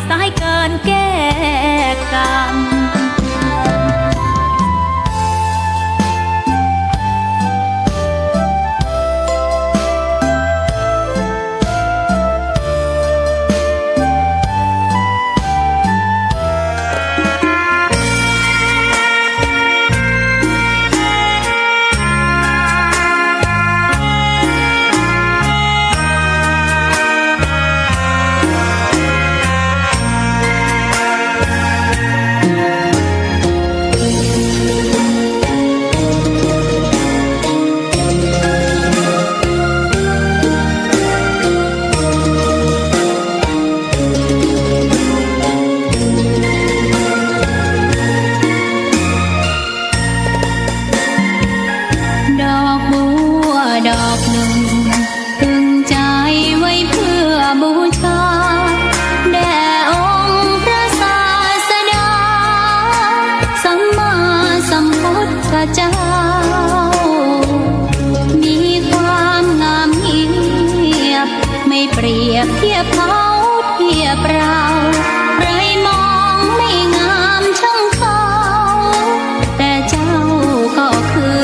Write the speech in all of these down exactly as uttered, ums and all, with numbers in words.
สายเกินแก้กรรม ดอกบัวดอกหนึ่ง ตึงใจ๋ไว้เพื่อบูชา แด่องค์พระศาสดา สัมมาสัมพุทธเจ้า มีความงามเงียบ ไม่เปรียบเทียบเขาเทียบเรา ใครมองไม่งามช่างเขา แต่เจ้าก็คือ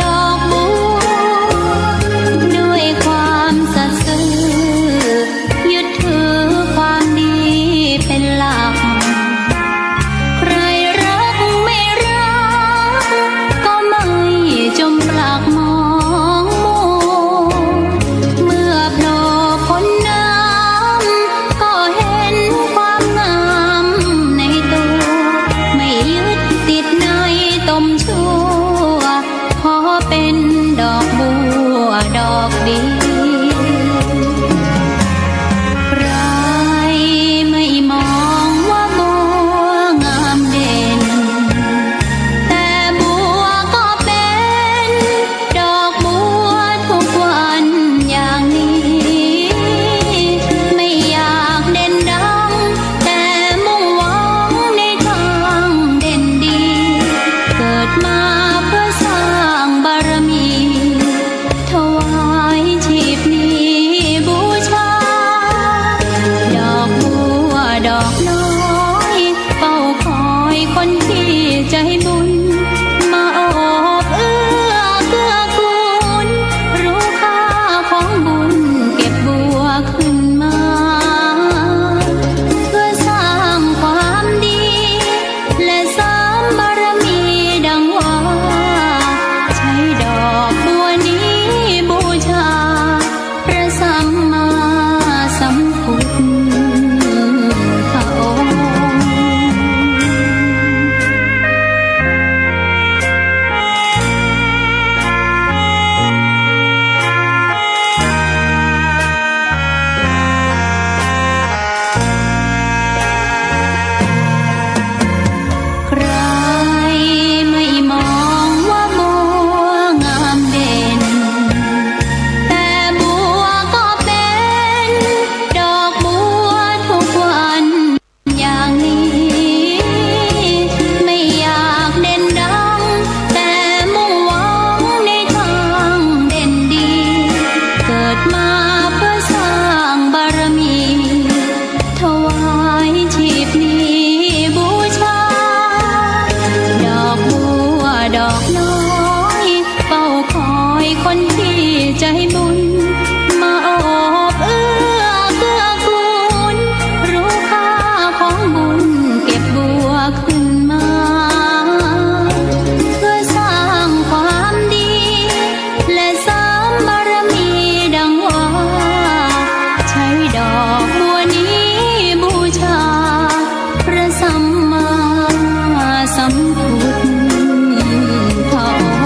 ดอกบัว ด้วยความสัตย์ซื่อ ยึดถือความดีเป็นหลัก ใครรักไม่รัก ก็ไม่จมปลักมองมัว เมื่อโผล่พ้นน้ำ ก็เห็นความงามในตัว ไม่ยึดติดในตมชั่ว ขอเป็นดอกบัวดอกเดียว ใครไม่มองว่าบัวงามเด่น แต่บัวก็เป็นดอกบัวทุกวันอย่างนี้ ไม่อยากเด่นดัง แต่มุ่งหวังในทางเด่นดี เกิดมาเพื่อสร้างบารมี ถวายชีพนี้บูชา ดอกบัวดอกน้อย เฝ้าคอยคนที่ใจบุญ มาโอบเอื้อเกื้อกูล รู้ค่าของบุญเก็บบัวขึ้นมา เพื่อสร้างความดี และเสริมบารมีดังว่า ใช้ดอกบัวนี้บูชา พระสัมมาสัมพุทธองค์ ใครไม่มองว่าบัวงามเด่น แต่บัวก็เป็นดอกบัวทุกวันอย่างนี้ ไม่อยากเด่นดัง แต่มุ่งหวังในทางเด่นดี เกิดมาเพื่อสร้างบารมี ถวายชีพนี้บูชา ดอกบัวดอกน้อย เฝ้าคอยคนที่ใจบุญ มาโอบเอื้อเกื้อกูล รู้ค่าของบุญเก็บบัวขึ้นมา เพื่อสร้างความดี และเสริมบารมีดังว่า ใช้ดอกบัวนี้บูชา พระสัมมาสัมพุทธองค์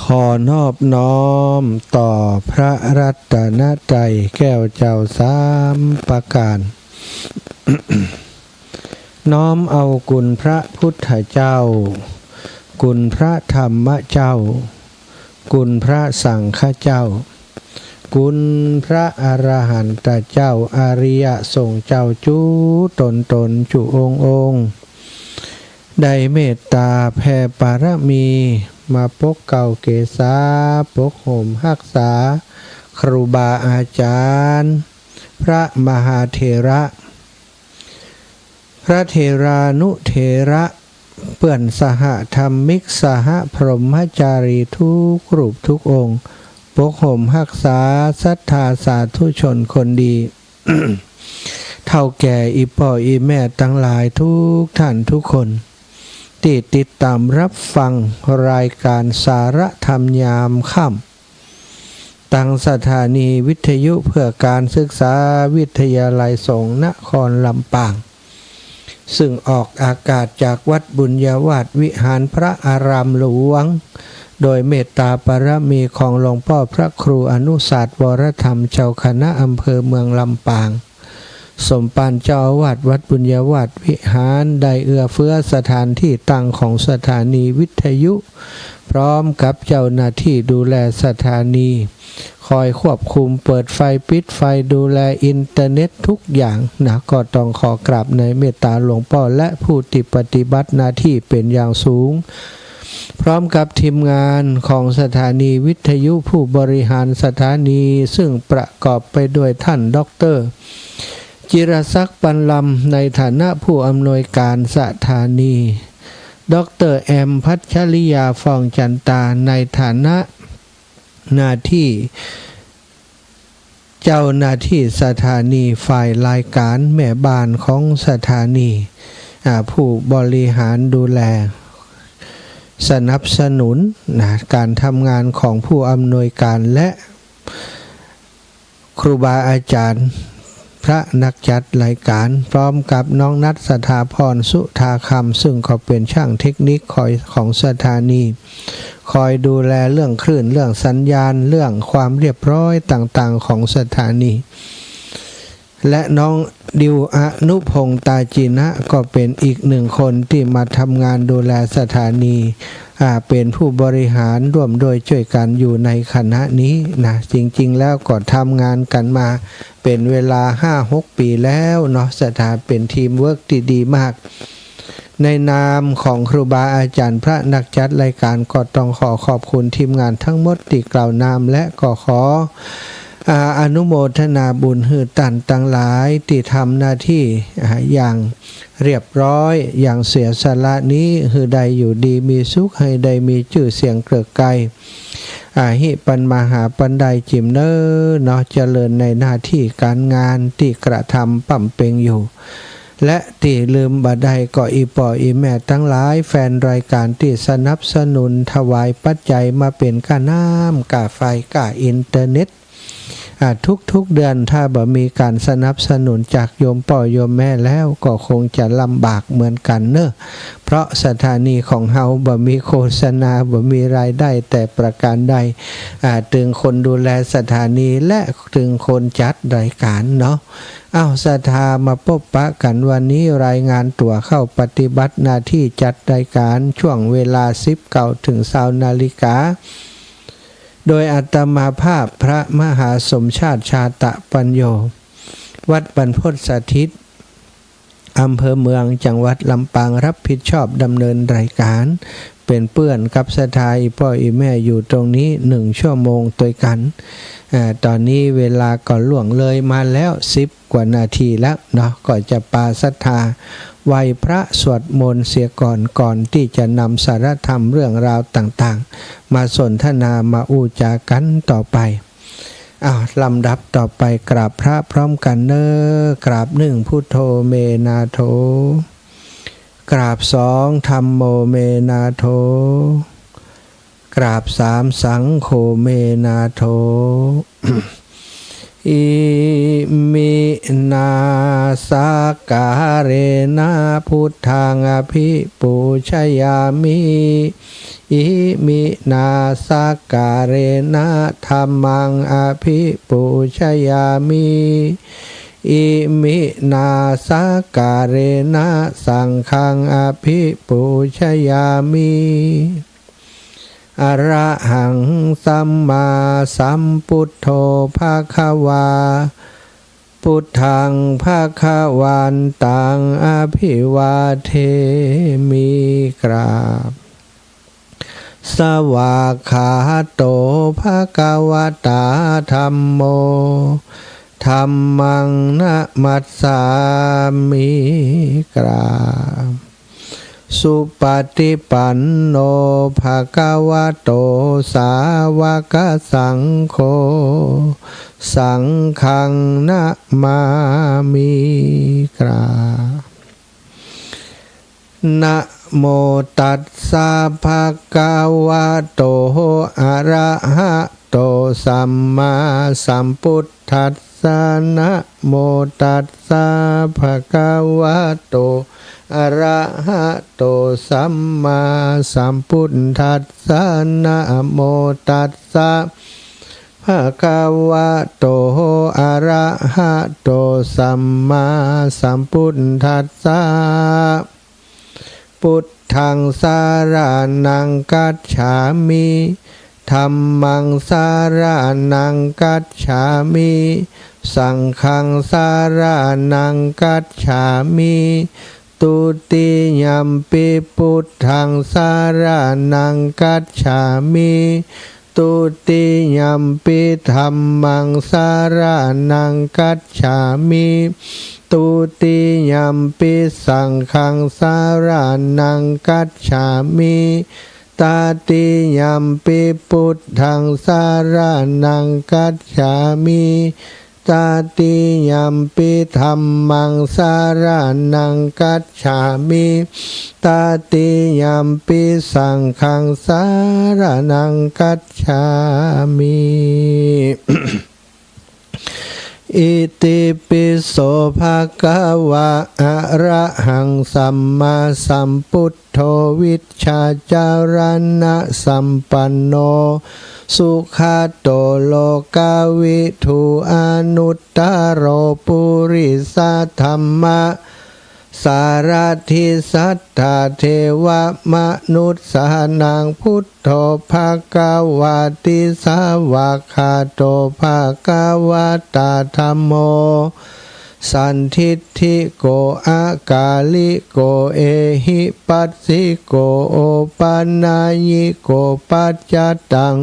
ขอนอบน้อมต่อพระรัตนตรัยแก้วเจ้าสามประการ น้อมเอาคุณพระพุทธเจ้า คุณพระธรรมเจ้า คุณพระสังฆเจ้า คุณพระอรหันตเจ้า อริยสงฆ์เจ้าจุ๊ตนตนจุ๊องค์องค์ ได้เมตต๋าแผ่ปารมี มาปกเกล้าเกษา ปกห่มฮักษา ครูบาอาจ๋ารย์ พระมหาเถระ พระเถรานุเถระ เปื้อนสหธรรมิก สหพรหมจารีทุกรูปทุกองค์ ปกห่มฮักษาศรัทธาสาธุชนคนดี เฒ่าแก่อี่ป้ออี่แม่ตังหลายทุกท่านทุกคน ตี้ติดต๋ามฮับฟังรายก๋านสาระธรรมยามค่ำ ตางสถานีวิทยุเพื่อการศึกษาวิทยาลัยสงฆ์นครลำปาง ซึ่งออกอากาศจากวัดบุญญาวาสวิหารพระอารามหลวง โดยเมตต๋าปารมีของหลวงป้อพระครูอนุสาสน์วรธรรมเจ้าคณะอำเภอเมืองลำปาง สมภารเจ้าอาวาสวัดบุญญาวาสวิหาร ได้เอื้อเฟื้อสถานที่ตั้งของสถานีวิทยุ พร้อมกับเจ้าหน้าตี้ดูแลสถานี คอยควบคุมเปิดไฟปิดไฟ ดูแลอินเทอร์เน็ตทุกอย่างนะ ก็ต้องขอกราบในเมตต๋าหลวงป้อและผู้ตี้ปฏิบัติหน้าตี้เป๋นอย่างสูง พร้อมกับทีมงานของสถานีวิทยุ ผู้บริหารสถานี ซึ่งประกอบไปด้วยท่านด็อกเตอร์ จิรศักดิ์ ปันลำ ในฐานะผู้อำนวยการสถานี ด็อกเตอร์ แอม พัชริยา ฟองจันตา ในฐานะหน้าตี้ เจ้าหน้าตี้สถานี ฝ่ายรายก๋าน แม่บ้านของสถานี อ่า ผู้บริหารดูแล สนับสนุนนะ ก๋านทำงานของผู้อำนวยการ และครูบาอาจ๋ารย์ พระนักจัดรายก๋าน พร้อมกับน้องนัท สถาพร สุธาคำ ซึ่งก็เป๋นช่างเทคนิคคอย ของสถานี คอยดูแลเรื่องคลื่น เรื่องสัญญาณ เรื่องความเรียบร้อยต่างๆ ของสถานี และน้องดิว อนุพงษ์ ตาจีนะ ก็เป๋นอีกหนึ่งคนตี้มาทำงานดูแลสถานี อ่า เป๋นผู้บริหารร่วมด้วยจ้วยกั๋นอยู่ในขณะนี้นะ จริงๆ แล้วก็ทำงานกั๋นมาเป๋นเวลาห้าหกปี๋แล้วเนาะ สถา เป๋นทีมเวิร์กตี้ดีมาก ในนามของครูบาอาจ๋ารย์พระนักจัดรายก๋าน ก็ต้องขอขอบคุณทีมงานทั้งหมดตี้กล่าวนาม และก็ขอ อ่า อนุโมทนาบุญหื้อต้านตังหลายตี้ทำหน้าตี้ อ่า อย่างเรียบร้อย อย่างเสียสละนี้ หื้อได้อยู่ดีมีสุข หื้อได้มีจื้อเสียงเกริกไกร อาหิปันมหาปันได้จิ๋มเน่อเนาะ เจริญในหน้าตี้ก๋านงานตี้กระทำปำเป็งอยู่ และตี้ลืมบ่ได้ก็อี่ป้ออี่แม่ตังหลาย แฟนรายก๋านตี้สนับสนุนถวายปัจจัยมาเป๋นก้าน้ำ ก้าไฟ ก้าอินเทอร์เน็ต อ่า ทุกๆ เดือน ถ้าบ่มีก๋านสนับสนุนจากโยมป้อโยมแม่แล้ว ก็คงจะลำบากเหมือนกั๋นเน่อ เพราะสถานีของเฮาบ่มีโฆษณา บ่มีรายได้แต่ประก๋านใด อ่า ตึงคนดูแลสถานี และตึงคนจัดรายก๋านเนาะ อ้าว สถามาปบปะกั๋นวันนี้ รายงานตั๋วเข้าปฏิบัติหน้าตี้จัดรายก๋าน ช่วงเวลาสิบเก้าเถิงซาวนาฬิกา โดยอาตมาภาพพระมหาสมชาติ ชาตะปัญโญ วัดบรรพตสถิต อำเภอเมือง จังหวัดลำปาง รับผิดชอบดำเนินรายก๋าน เป๋นเปื้อนกับสถาอี่ป้ออี่แม่อยู่ตรงนี้หนึ่งชั่วโมงตวยกั๋น อ่า ต๋อนนี้เวลาก็ล่วงเลยมาแล้วสิบกว่านาทีแล้วเนาะ ก็จะปาศรัทธาไหว้พระสวดมนต์เสียก่อน ก่อนตี้จะนำสาระธรรมเรื่องราวต่างๆ มาสนทนามาอู้จ๋ากั๋นต่อไป อ้าว ลำดับต่อไปกราบพระพร้อมกั๋นเน่อ กราบหนึ่ง พุทโธ เม นาโถ กราบสอง ธัมโม เม นาโถ กราบสาม สังโฆ เม นาโถ อิมินา สักการะนะ พุทธัง อภิปูชยามิ อิมินา สักการะนะ ธัมมัง อภิปูชยามิ อิมินาสการะนะสังฆังอภิปูชยามิ อะระหังสัมมาสัมปุทโธภะคะวา ปุทธังภะคะวันตังอะภิวาเทมิ กราบ สวากขาโตภะคะวะตาธัมโม ธัมมังนะมัสสามิ กราบ สุปฏิปันโนภะคะวะโตสาวกสังโฆ สังฆังนะมามิ กราบ นะโมตัสสะภะคะวะโต อะระหะโต สัมมาสัมพุทธัสสะ นะโมตัสสะภะคะวะโต อะระหะโต สัมมาสัมพุทธัสสะ นะโมตัสสะภะคะวะโต อะระหะโต สัมมาสัมพุทธัสสะ พุทธังสะระณังคัจฉามิ ธัมมังสะระณังคัจฉามิ สังฆังสะระณังคัจฉามิ ทุติยัมปิพุทธังสะระณังคัจฉามิ ทุติยัมปิธัมมังสะระณังคัจฉามิ ทุติยัมปิสังฆังสะระณังคัจฉามิ ตติยัมปิพุทธังสะระณังคัจฉามิ ตติยัมปิธัมมังสะระณังคัจฉามิ ตติยัมปิสังฆังสะระณังคัจฉามิ อิติปิโสภะคะวะ อะระหังสัมมาสัมพุทโธ วิชชาจารณะสัมปันโน สุขะโต โลกะวิทู อนุตตะโร ปุริสะธัมมะ สารถิ สัตถะเทวะมนุสสานัง พุทโธ ภะคะวะติ สวากขาโต ภะคะวะตา ธัมโม สันทิฏฐิโก อะกาลิโก เอหิปัสสิโก โอปะนายโก ปัจจตัง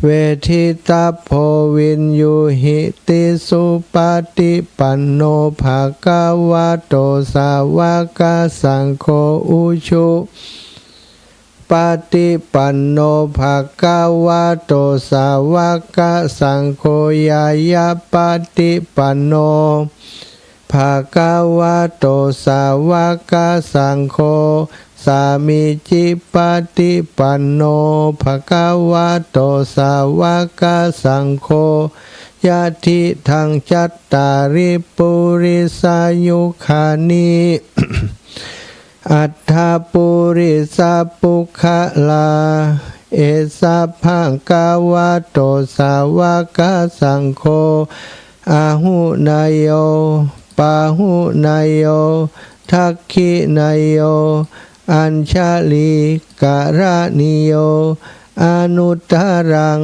เวทิตัพโพ วิญญูหิติ สุปะติปันโน ภะคะวะโต สาวกสังโฆ อุจุปะติปันโน ภะคะวะโต สาวกสังโฆ ญาณปะติปันโน ภะคะวะโต สาวกสังโฆ สามีจิปะติปันโน ภะคะวะโต สาวกสังโฆ ยะทิฏฐัง จัตตาริ ปุริสายุคานิ อัฏฐะปุริสะปุคคละ เอสะ ภะคะวะโต สาวกสังโฆ อาหุเนยโย ปาหุเนยโย ทักขิเนยโย อัญชลีกะระณีโย อนุตตะรัง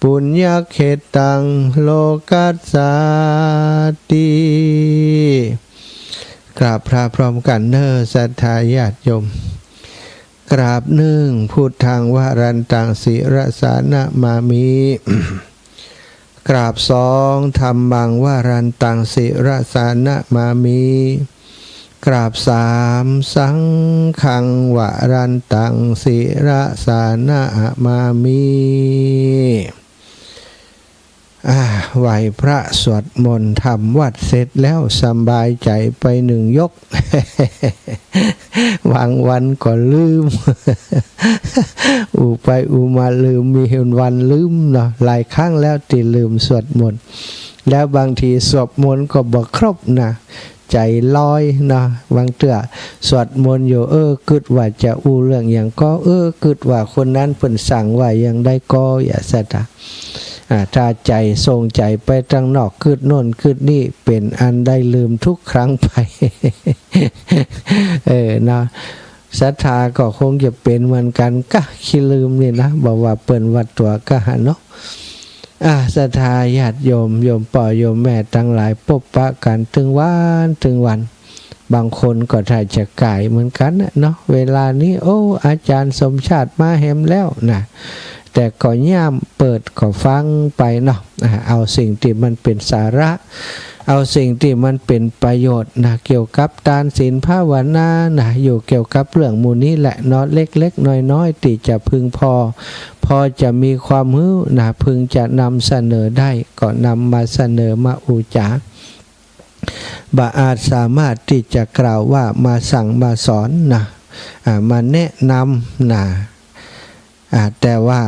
ปุญญะเขตตัง โลกัสสาติ กราบพระพร้อมกั๋นเน่อ ศรัทธาญาติโยม กราบนึ่ง พุทธังวรันตัง ศิรสานะมามิ กราบสอง ธัมมังวรันตัง ศิรสานะมามิ กราบสาม สังฆังวรันตัง ศิรสานะมามิ อ่า ไหว้พระสวดมนต์ทำวัตรเสร็จแล้ว สบายใจ๋ไปนึ่งยก บางวันก็ลืม อู้ไปอู้มาลืม มีวันลืมเนาะ หลายครั้งแล้วตี้ลืมสวดมนต์ แล้วบางทีสวดมนต์ก็บ่ครบนะ ใจ๋ลอยเนาะ บางเตื้อสวดมนต์อยู่ เออ กึ๊ดว่าจะอู้เรื่องหยังก็ เออ กึ๊ดว่าคนนั้นเปิ้นสั่งว่าอย่างใดก็ อย่างซั้นนะ อ่า ถ้าใจ๋ส่งใจ๋ไปตังนอก กึ๊ดโน่นกึ๊ดนี่ เป๋นอันได้ลืมทุกครั้งไป เออ เนาะ ศรัทธาก็คงจะเป๋นเหมือนกั๋น กะขี้ลืมนี่นะ บ่ว่าเปิ้นว่าตั๋วกะหั้นเนาะ อ่า ศรัทธาญาติโยม โยมป้อโยมแม่ตังหลาย ปบปะกั๋นตึงวันตึงวัน บางคนก็ถ้าจะก๋ายเหมือนกั๋นนะเนาะ เวลานี้ โอ้ อาจ๋ารย์สมชาติมาแหมแล้วนะ แต่ก็ย่ามเปิดก็ฟังไปเนาะ อ่า เอาสิ่งตี้มันเป๋นสาระ เอาสิ่งตี้มันเป๋นประโยชน์นะ เกี่ยวกับตานศีลภาวนานะ อยู่เกี่ยวกับเรื่องหมู่นี้แหละเนาะ เล็กๆ น้อยๆ ตี้จะพึงพอ พอจะมีความฮู้นะ พึงจะนำเสนอได้ ก็นำมาเสนอมาอู้จ๋า บ่อาจสามารถตี้จะกล่าวว่ามาสั่งมาสอนนะ อ่า มาแนะนำนะ อ่า แต่ว่า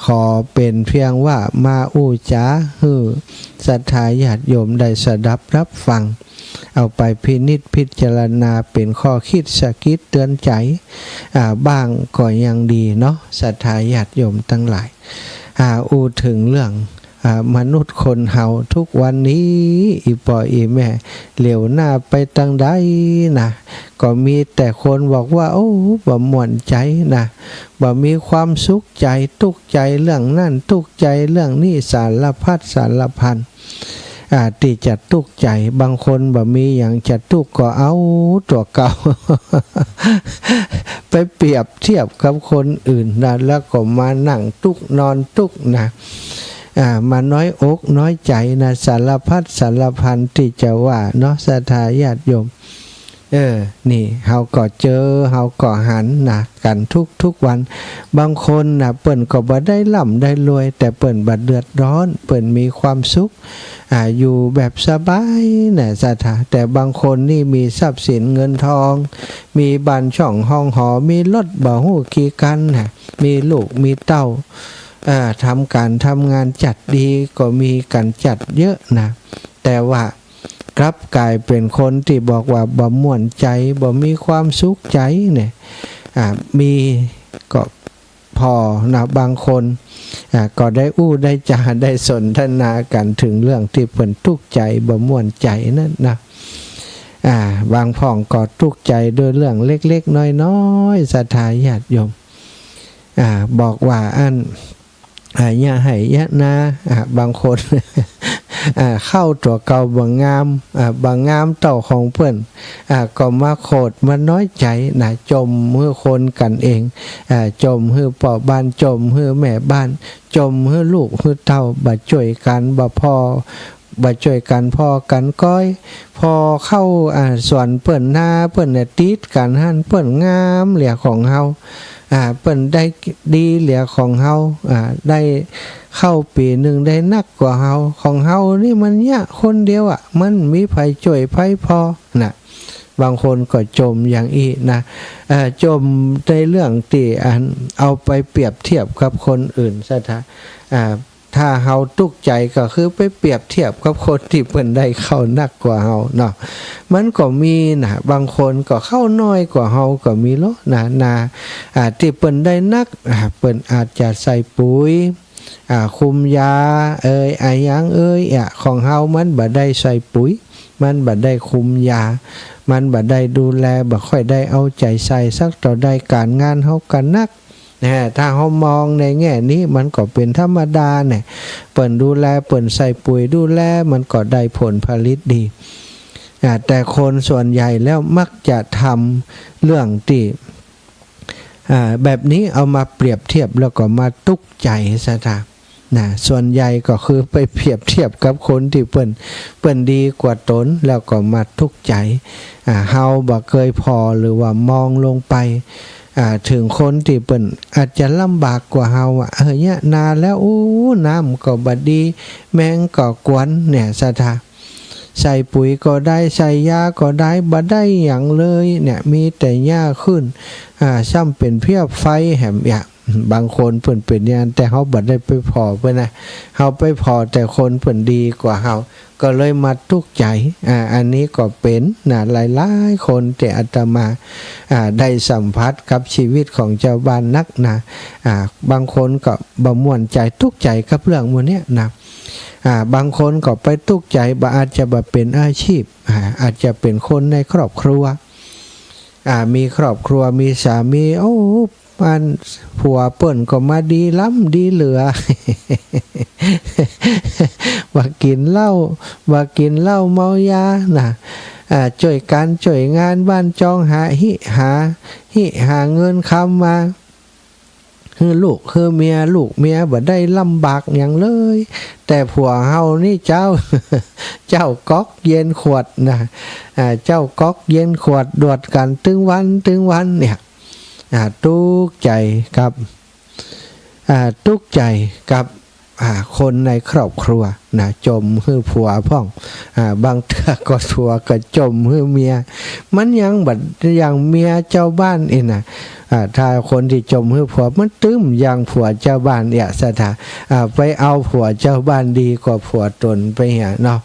ขอเป๋นเพียงว่ามาอู้จ๋าหื้อศรัทธาญาติโยมได้สดับรับฟัง เอาไปพินิจพิจารณาเป๋นข้อคิดสะกิดเตือนใจ๋ อ่า บ้างก็ยังดีเนาะ ศรัทธาญาติโยมตังหลาย อ่า อู้เถิงเรื่อง อ่า มนุษย์คนเฮาทุกวันนี้ อี่ป้ออี่แม่ เหลียวหน้าไปตางใดนะ ก็มีแต่คนบอกว่า โอ้ บ่ม่วนใจ๋นะ บ่มีความสุขใจ๋ ตุ๊กใจ๋เรื่องนั้น ตุ๊กใจ๋เรื่องนี้ สารพัดสารพัน อ่า ตี้จะตุ๊กใจ๋ บางคนบ่มีหยังจะตุ๊กก็เอาตั๋วเก่า ไปเปรียบเทียบกับคนอื่นนะ แล้วก็มานั่งตุ๊กนอนตุ๊กนะ อ่า มาน้อยอกน้อยใจ๋นะ สารพัดสารพันตี้จะว่าเนาะ ศรัทธาญาติโยม เออ นี่ เฮาก็เจอ เฮาก็หันนะ กั๋นทุกๆ วัน บางคนนะ เปิ้นก็บ่ได้ร่ำได้รวย แต่เปิ้นบ่เดือดร้อน เปิ้นมีความสุข อ่า อยู่แบบสบายนะ ศรัทธา แต่บางคนนี่มีทรัพย์สินเงินทอง มีบ้านช่องห้องหอ มีรถบ่ฮู้กี่คันนะ มีลูกมีเต้า อ่า ทำก๋านทำงานจัดดี ก็มีก๋านจัดเยอะนะ แต่ว่ากลับก๋ายเป๋นคนตี้บอกว่าบ่ม่วนใจ๋ บ่มีความสุขใจ๋เนี่ย อ่า มีก็ผ่อนะ บางคน อ่า ก็ได้อู้ได้จ๋า ได้สนทนากั๋นเถิงเรื่องตี้เปิ้นตุ๊กใจ๋ บ่ม่วนใจ๋นั้นนะ อ่า บางพ่องก็ตุ๊กใจ๋โดยเรื่องเล็กๆ น้อยๆ ศรัทธาญาติโยม อ่า บอกว่าอั้น อ่า เยียะไฮ่เยียะนา อ่า บางคน อ่า ข้าวตั๋วเก่าบ่งาม อ่า บ่งามเต้าของเปิ้น อ่า ก็มาโขดมาน้อยใจ๋นะ จ่มหื้อคนกั๋นเอง อ่า จ่มหื้อป้อบ้าน จ่มหื้อแม่บ้าน จ่มหื้อลูกหื้อเต้า บ่จ้วยกั๋น บ่ผ่อ บ่จ้วยกั๋นผ่อกั๋นก๊อย ผ่อข้าว อ่า สวนเปิ้นนาเปิ้นเนี่ย ติดกั๋นหั้น เปิ้นงามเหลือของเฮา อ่า เปิ้นได้ดีเหลือของเฮา อ่า ได้ข้าวปี๋นึ่งได้นักกว่าเฮา ของเฮานี่มันเยียะคนเดียวอะ มันมีใผจ้วยใผผ่อนะ บางคนก็จ่มอย่างอี้นะ เอ่อ จ่มในเรื่องตี้อันเอาไปเปรียบเทียบกับคนอื่น ศรัทธา อ่า ถ้าเฮาตุ๊กใจ๋ก็คือไปเปรียบเทียบกับคนตี้เปิ้นได้ข้าวนักกว่าเฮาเนาะ มันก็มีนะ บางคนก็ข้าวน้อยกว่าเฮาก็มีลอนะ นา อ่า ตี้เปิ้นได้นัก อ่า เปิ้นอาจจะใส่ปุ๋ย อ่า คุมยาเอย อะหยังเอย อะ ของเฮามันบ่ได้ใส่ปุ๋ย มันบ่ได้คุมยา มันบ่ได้ดูแล บ่ค่อยได้เอาใจ๋ใส่สักเต้าใด ก๋านงานเฮาก็นัก นะ ถ้าเฮามองในแง่นี้มันก็เป๋นธรรมดาเนี่ย เปิ้นดูแล เปิ้นใส่ปุ๋ยดูแล มันก็ได้ผลผลิตดี อ่า แต่คนส่วนใหญ่แล้วมักจะทำเรื่องตี้ อ่า แบบนี้เอามาเปรียบเทียบแล้วก็มาตุ๊กใจ๋ ศรัทธา นะ ส่วนใหญ่ก็คือไปเปรียบเทียบกับคนตี้เปิ้น เปิ้นดีกว่าต๋น แล้วก็มาตุ๊กใจ๋ อ่า เฮาบ่เกยผ่อหรือว่ามองลงไป อ่า เถิงคนตี้เปิ้นอาจจะลำบากกว่าเฮาอะ เออ เยียะนาแล้ว อู้ น้ำก็บ่ดี แมงก็กวนเนี่ย ศรัทธา ใส่ปุ๋ยก็ได้ ใส่ยาก็ได้ บ่ได้หยังเลยเนี่ย มีแต่หญ้าขึ้น อ่า ซ้ำเป๋นเพี้ยไฟแหมเยียะ บางคนเปิ้นเป๋นอย่างนั้น แต่เฮาบ่ได้ไปผ่อเปิ้นนะ เฮาไปผ่อแต่คนเปิ้นดีกว่าเฮา ก็เลยมาตุ๊กใจ๋ อ่า อันนี้ก็เป๋นนะ หลายๆ คนตี้อาตมา อ่า ได้สัมผัสกับชีวิตของจาวบ้านนักนะ อ่า บางคนก็บ่ม่วนใจ๋ ตุ๊กใจ๋กับเรื่องหมู่เนี้ยนะ อ่า บางคนก็ไปตุ๊กใจ๋ บ่ อาจจะบ่เป๋นอาชีพ อ่า อาจจะเป๋นคนในครอบครัว อ่า มีครอบครัว มีสามี โอ้ อันผัวเปิ้นก็มาดีล้ำดีเหลือ บ่ากิ๋นเหล้า บ่ากิ๋นเหล้าเมายานะ อ่า จ้วยก๋านจ้วยงานบ้านจอง หาฮิหา ฮิหาเงินคำมา หื้อลูกหื้อเมีย ลูกเมียบ่ได้ลำบากหยังเลย แต่ผัวเฮานี่เจ้า เจ้าก๊อกเย็นขวดนะ อ่า เจ้าก๊อกเย็นขวด ดวดกั๋นตึงวันตึงวันเนี่ย อ่า ตุ๊กใจ๋กับ อ่า ตุ๊กใจ๋กับ อ่า คนในครอบครัวนะ จ่มหื้อผัวพ่อง อ่า บางเตื้อก็ผัวก็จ่มหื้อเมีย มันยังบ่ อย่างเมียจาวบ้านอี้นะ อ่า ถ้าคนตี้จ่มหื้อผัว มันตึงอย่างผัวจาวบ้านเอียะ ศรัทธา อ่า ไปเอาผัวจาวบ้านดีกว่าผัวตนไปเหียเนาะ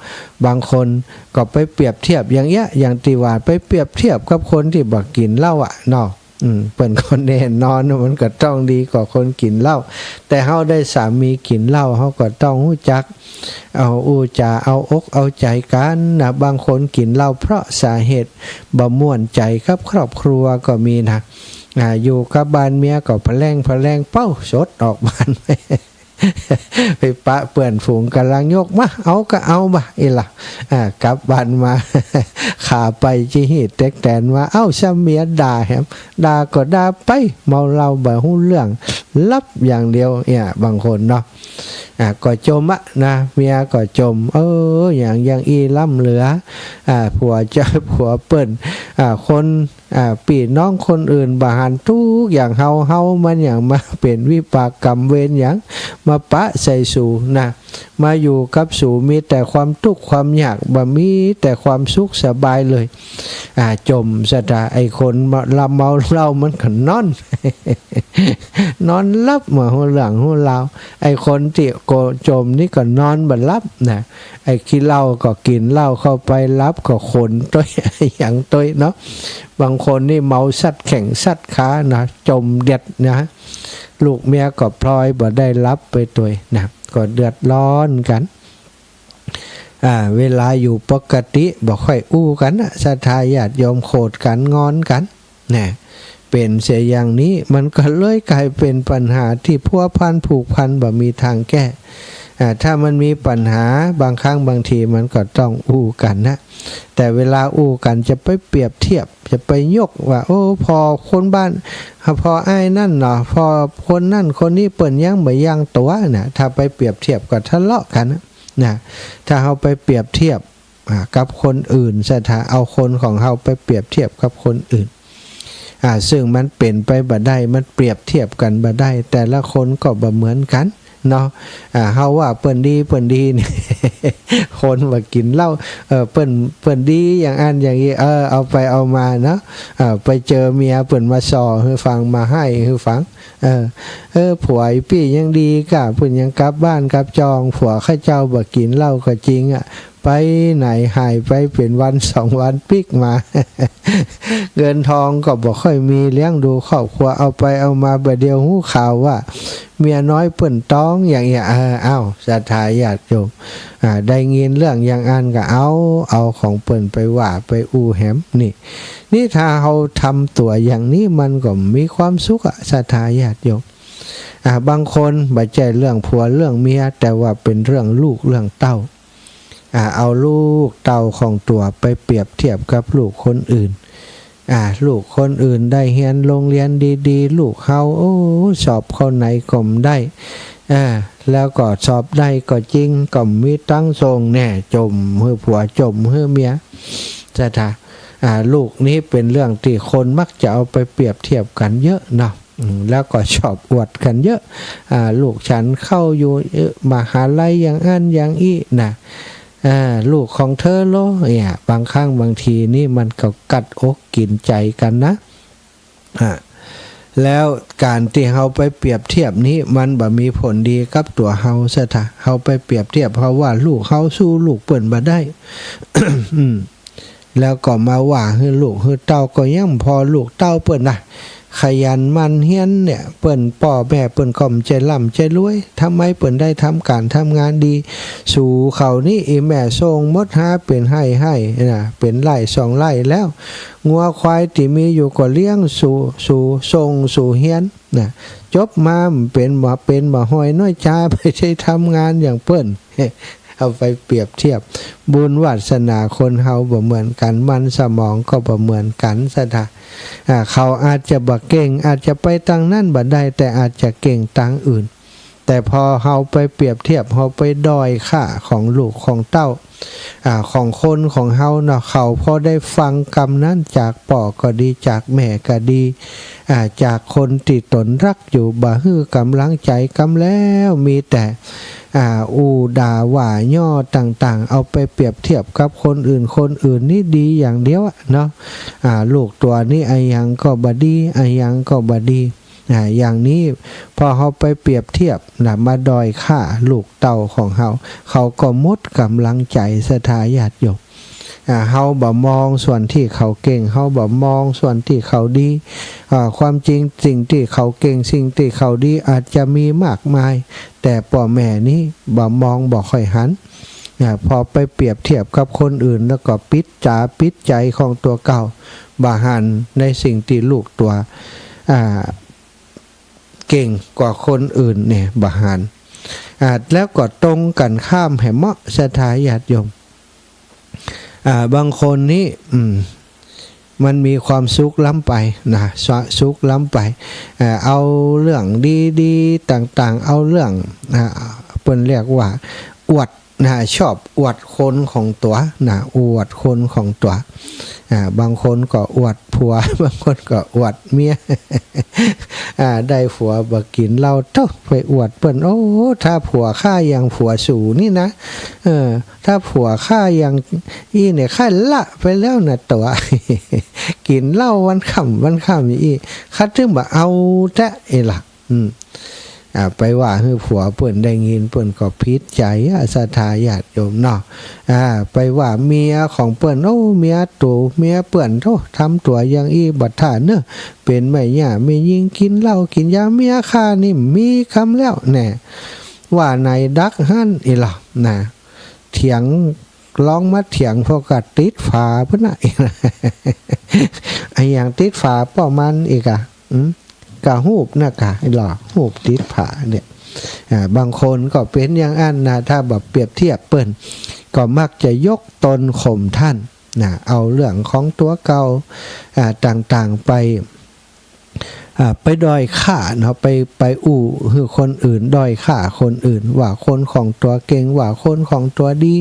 บางคนก็ไปเปรียบเทียบอย่างเอี้ย อย่างตี้ว่าไปเปรียบเทียบกับคนตี้บ่ากิ๋นเหล้าอะเนาะ อืม เปิ้นก็แน่นอน มันก็ต้องดีกว่าคนกิ๋นเหล้า แต่เฮาได้สามีกิ๋นเหล้า เฮาก็ต้องฮู้จัก เอาอู้จ๋า เอาอกเอาใจ๋กั๋นนะ บางคนกิ๋นเหล้าเพราะสาเหตุบ่ม่วนใจ๋กับครอบครัวก็มีนะ อ่า อยู่กับบ้านเมียก็พะแล่งพะแล่ง เป๊า สดออกบ้าน ไปปะเปื้อนฝูงก๋ำลังยกมา เอาก็เอาบ่า อี้ละ อ่า กลับบ้านมา ขาไปจิฮีดเต็กแตนมา เอ้า ซ้ำเมียด่าแหม ด่าก็ด่าไป เมาเหล้าบ่ฮู้เรื่อง หลับอย่างเดียวเนี่ย บางคนเนาะ อ่า ก็จ่มอะนะ เมียก็จ่ม เออ อย่าง อย่างอี้ล้ำเหลือ อ่า ผัวเจ้า ผัวเปิ้น อ่า คน อ่า ปี้น้องคนอื่นบ่หัน ตุ๊กอย่างเฮา เฮามันหยังมาเป๋นวิบากกรรมเวรหยัง มาปะใส่สูนะ มาอยู่กับสูมีแต่ความตุ๊กข์ความยาก บ่มีแต่ความสุขสบายเลย อ่า จ่ม ศรัทธา ไอ้คนเมา ละเมาเหล้ามันก็นอน นอนหลับบ่ฮู้เรื่องฮู้ราว ไอ้คนตี้โก จ่มนี่ก็นอนบ่หลับนะ ไอ้ขี้เหล้าก็กิ๋นเหล้าเข้าไป หลับก็ขนตวย หยังตวยเนาะ บางคนนี่เมาสัดแข้งสัดขานะ จ่มเด็ดนะ ลูกเมียก็พลอยบ่ได้หลับไปตวยนะ ก็เดือดร้อนกั๋น อ่า เวลาอยู่ปกติบ่ค่อยอู้กั๋นนะ ศรัทธาญาติโยม โขดกั๋น งอนกั๋น แน่ เป๋นเสียอย่างนี้ มันก็เลยก๋ายเป๋นปัญหาตี้พัวพันผูกพันบ่มีตางแก้ อ่า ถ้ามันมีปัญหา บางครั้งบางทีมันก็ต้องอู้กั๋นนะ แต่เวลาอู้กั๋นจะไปเปรียบเทียบ จะไปยกว่า โอ้ ผ่อคนบ้าน ผ่ออ้ายนั่นเนาะ ผ่อคนนั่นคนนี้เปิ้นยังบ่ยังตั๋วนะ ถ้าไปเปรียบเทียบก็ทะเลาะกั๋นนะ นะ ถ้าเฮาไปเปรียบเทียบ อ่า กับคนอื่น ศรัทธา เอาคนของเฮาไปเปรียบเทียบกับคนอื่น อ่า ซึ่งมันเป๋นไปบ่ได้ มันเปรียบเทียบกั๋นบ่ได้ แต่ละคนก็บ่เหมือนกั๋นเนาะ อ่า เฮาว่าเปิ้นดี เปิ้นดีนี่ คนบ่ากิ๋นเหล้า เออ เปิ้น เปิ้นดีอย่างอั้นอย่างอี้ เออ เอาไปเอามาเนาะ เออ ไปเจอเมียเปิ้นมาส่อหื้อฟัง มาไห้หื้อฟัง เออ เออ ผัวอี้ปี้ยังดีก้า เปิ้นยังกลับบ้านกลับจอง ผัวข้าเจ้าบ่ากิ๋นเหล้าก็จริงอะ ไปไหนหายไปเป๋นวันสองวันปิ๊กมา เงินทองก็บ่ค่อยมีเลี้ยงดูครอบครัว เอาไปเอามาบ่าเดี่ยวฮู้ข่าวว่าเมียน้อยเปิ้นต๊องอย่างเอี้ย เออ เอ้า ศรัทธาญาติโยม อ่า ได้ยินเรื่องอย่างอั้นก็เอา เอาของเปิ้นไปว่าไปอู้แหมนี่ นี่ถ้าเฮาทำตั๋วอย่างนี้มันก็มีความสุขอะ ศรัทธาญาติโยม อ่า บางคนบ่ใจ้เรื่องผัวเรื่องเมีย แต่ว่าเป๋นเรื่องลูกเรื่องเต้า อ่า เอาลูกเต้าของตั๋วไปเปรียบเทียบกับลูกคนอื่น อ่า ลูกคนอื่นได้เฮียนโฮงเฮียนดีๆ ลูกเฮา โอ้ สอบเข้าไหนก็บ่ได้ อ่า แล้วก็สอบได้ก็จริง ก็บ่มีตังค์ส่ง แน่ จ่มหื้อผัว จ่มหื้อเมีย ศรัทธา อ่า ลูกนี้เป๋นเรื่องตี้คนมักจะเอาไปเปรียบเทียบกั๋นเยอะเนาะ อืม แล้วก็ชอบอวดกั๋นเยอะ อ่า ลูกฉันเข้าอยู่ เอ่อ มหาลัยอย่างอั้นอย่างอี้นะ อ่า ลูกของเธอเหรอ เนี่ย บางครั้งบางทีนี่มันก็กัดอกกิ๋นใจ๋กั๋นนะ อ่า แล้วก๋านตี้เฮาไปเปรียบเทียบนี้ มันบ่มีผลดีกับตั๋วเฮาซะถ้า เฮาไปเปรียบเทียบ เฮาว่าลูกเฮาสู้ลูกเปิ้นบ่ได้ อืม แล้วก็มาว่าหื้อลูกหื้อเต้าก็ยังผ่อลูกเต้าเปิ้นนะ ขยันหมั่นเฮียนเนี่ย เปิ้นป้อแม่เปิ้นก็บ่ใจ้ร่ำใจ้รวย ทำไมเปิ้นได้ทำก๋านทำงานดี สูเขานี่ อี่แม่ส่งหมดหาเป๋นไฮ่ๆ นะ เป๋นไฮ่สองไฮ่แล้ว งัวควายตี้มีอยู่ก็เลี้ยงสู สู ส่งสูเฮียนนะ จบมาบ่เป๋น บ่เป๋นบ่ฮ้อยน้อยจา ไปได้ทำงานอย่างเปิ้น เอาไปเปรียบเทียบ บุญวาสนาคนเฮาบ่เหมือนกั๋น มันสมองก็บ่เหมือนกั๋นซะถ้า อ่า เขาอาจจะบ่เก่ง อาจจะไปตางนั้นบ่ได้ แต่อาจจะเก่งตางอื่น แต่พอเฮาไปเปรียบเทียบ เฮาไปด้อยค่าของลูกของเต้า อ่า ของคนของเฮาเนาะ เขาพอได้ฟังกำนั้นจากป้อก็ดี จากแม่ก็ดี อ่า จากคนตี้ตนฮักอยู่ บ่หื้อกำลังใจ๋กำแล้ว มีแต่ อ่า อู้ด่าว่าย่อต่างๆ เอาไปเปรียบเทียบกับคนอื่น คนอื่นนี่ดีอย่างเดียวอะเนาะ อ่า ลูกตั๋วนี้อะหยังก็บ่ดี อะหยังก็บ่ดี อ่า อย่างนี้ พอเฮาไปเปรียบเทียบนะ มาด้อยค่าลูกเต้าของเฮา เขาก็หมดกำลังใจ๋ ศรัทธาญาติโยม อ่า เฮาบ่มองส่วนตี้เขาเก่ง เฮาบ่มองส่วนตี้เขาดี อ่า ความจริงสิ่งตี้เขาเก่ง สิ่งตี้เขาดีอาจจะมีมากมาย แต่ป้อแม่นี้บ่มอง บ่ค่อยหัน อ่า พอไปเปรียบเทียบกับคนอื่นแล้วก็ปิดต๋าปิดใจ๋ของตั๋วเก่า บ่หันในสิ่งตี้ลูกตั๋ว อ่า เก่งกว่าคนอื่นเนี่ย บ่หัน อ่า แล้วก็ตรงกั๋นข้ามแหมเนาะ ศรัทธาญาติโยม อ่า บางคนนี่ อืม มันมีความสุขล้ำไปนะ สะ สุขล้ำไป อ่า เอาเรื่องดีๆ ต่างๆ เอาเรื่อง อ่า เปิ้นเรียกว่าอวดนะ ชอบอวดคนของตั๋วนะ อวดคนของตั๋ว อ่า บางคนก็อวดผัว บางคนก็อวดเมีย อ่า ได้ผัวบ่กิ๋นเหล้า โธ่ ไปอวดเปิ้น โอ้ ถ้าผัวข้าอย่างผัวสูนี่นะ เออ ถ้าผัวข้าอย่างอี้เนี่ย ข้าละไปแล้วนะตั๋ว กิ๋นเหล้าวันค่ำวันค่ำอี้ ข้าตึงบ่เอาแต๊อะ เอ้ยล่ะ อืม อ่า ไปว่าหื้อผัวเปิ้นได้ยิน เปิ้นก็ผิดใจ๋อะ ศรัทธาญาติโยมเนาะ อ่า ไปว่าเมียของเปิ้น โอ้ เมียโต เมียเปิ้น โธ่ ทำตั๋วอย่างอี้บ่ถ้าเน่อ เป๋นแม่หญ้าแม่ญิง กิ๋นเหล้ากิ๋นยา เมียข้านี่มีกำแล้วแน่ ว่าไหนดักหั้น เอ้ยล่ะ นะ เถียง ลองมาเถียงพวกกะติดฝาพุ้นนะ อะหยังติดฝาป้อมันอีกอะ อืม กะฮูปนะกะ เอ้ยล่ะ ฮูปติดฝาเนี่ย อ่า บางคนก็เป๋นอย่างอั้นนะ ถ้าบ่เปรียบเทียบเปิ้น ก็มักจะยกตนข่มต้านนะ เอาเรื่องของตั๋วเก่า อ่า ต่างๆ ไป อ่า ไปด้อยค่าเนาะ ไป ไปอู้หื้อคนอื่น ด้อยค่าคนอื่น ว่าคนของตั๋วเก่ง ว่าคนของตั๋วดี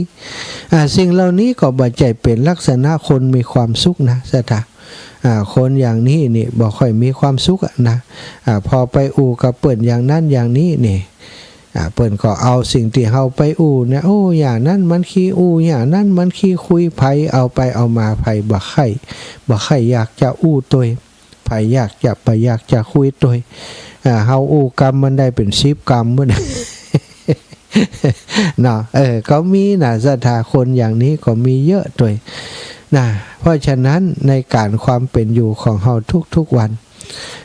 อ่า สิ่งเหล่านี้ก็บ่ใจ้เป๋นลักษณะคนมีความสุขนะ ศรัทธา อ่า คนอย่างนี้นี่บ่ค่อยมีความสุขอะนะ อ่า พอไปอู้กับเปิ้นอย่างนั้นอย่างนี้นี่ อ่า เปิ้นก็เอาสิ่งตี้เฮาไปอู้เนี่ย โอ้ อย่างนั้นมันขี้อู้ อย่างนั้นมันขี้คุย ไผเอาไปเอามา ไผบ่ใค่ บ่ใค่อยากจะอู้ตวย ไผอยากจะ บ่อยากจะคุยตวย อ่า เฮาอู้กำมันได้เป๋นสิบกำพุ้น เนาะ เออ ก็มีนะ ศรัทธา คนอย่างนี้ก็มีเยอะตวยนะ เพราะฉะนั้นในก๋านความเป๋นอยู่ของเฮาทุกๆ วัน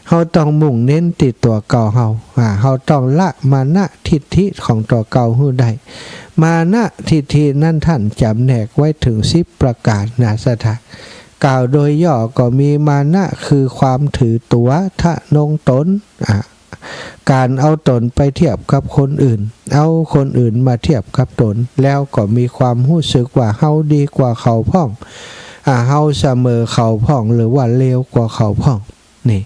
เฮาต้องมุ่งเน้นตี้ตั๋วเก่าเฮา อ่า เฮาต้องละมานะทิฏฐิของตั๋วเก่าหื้อได้ มานะทิฏฐินั้นต้านจ๋ำแนกไว้เถิงสิบประก๋านนะ ศรัทธา กล่าวโดยย่อก็มีมานะคือความถือตั๋วทะนงต๋น อ่า ก๋านเอาต๋นไปเทียบกับคนอื่น เอาคนอื่นมาเทียบกับต๋น แล้วก็มีความฮู้สึกว่าเฮาดีกว่าเขาพ่อง อ่า เฮาเสมอเขาพ่อง หรือว่าเลวกว่าเขาพ่อง นี่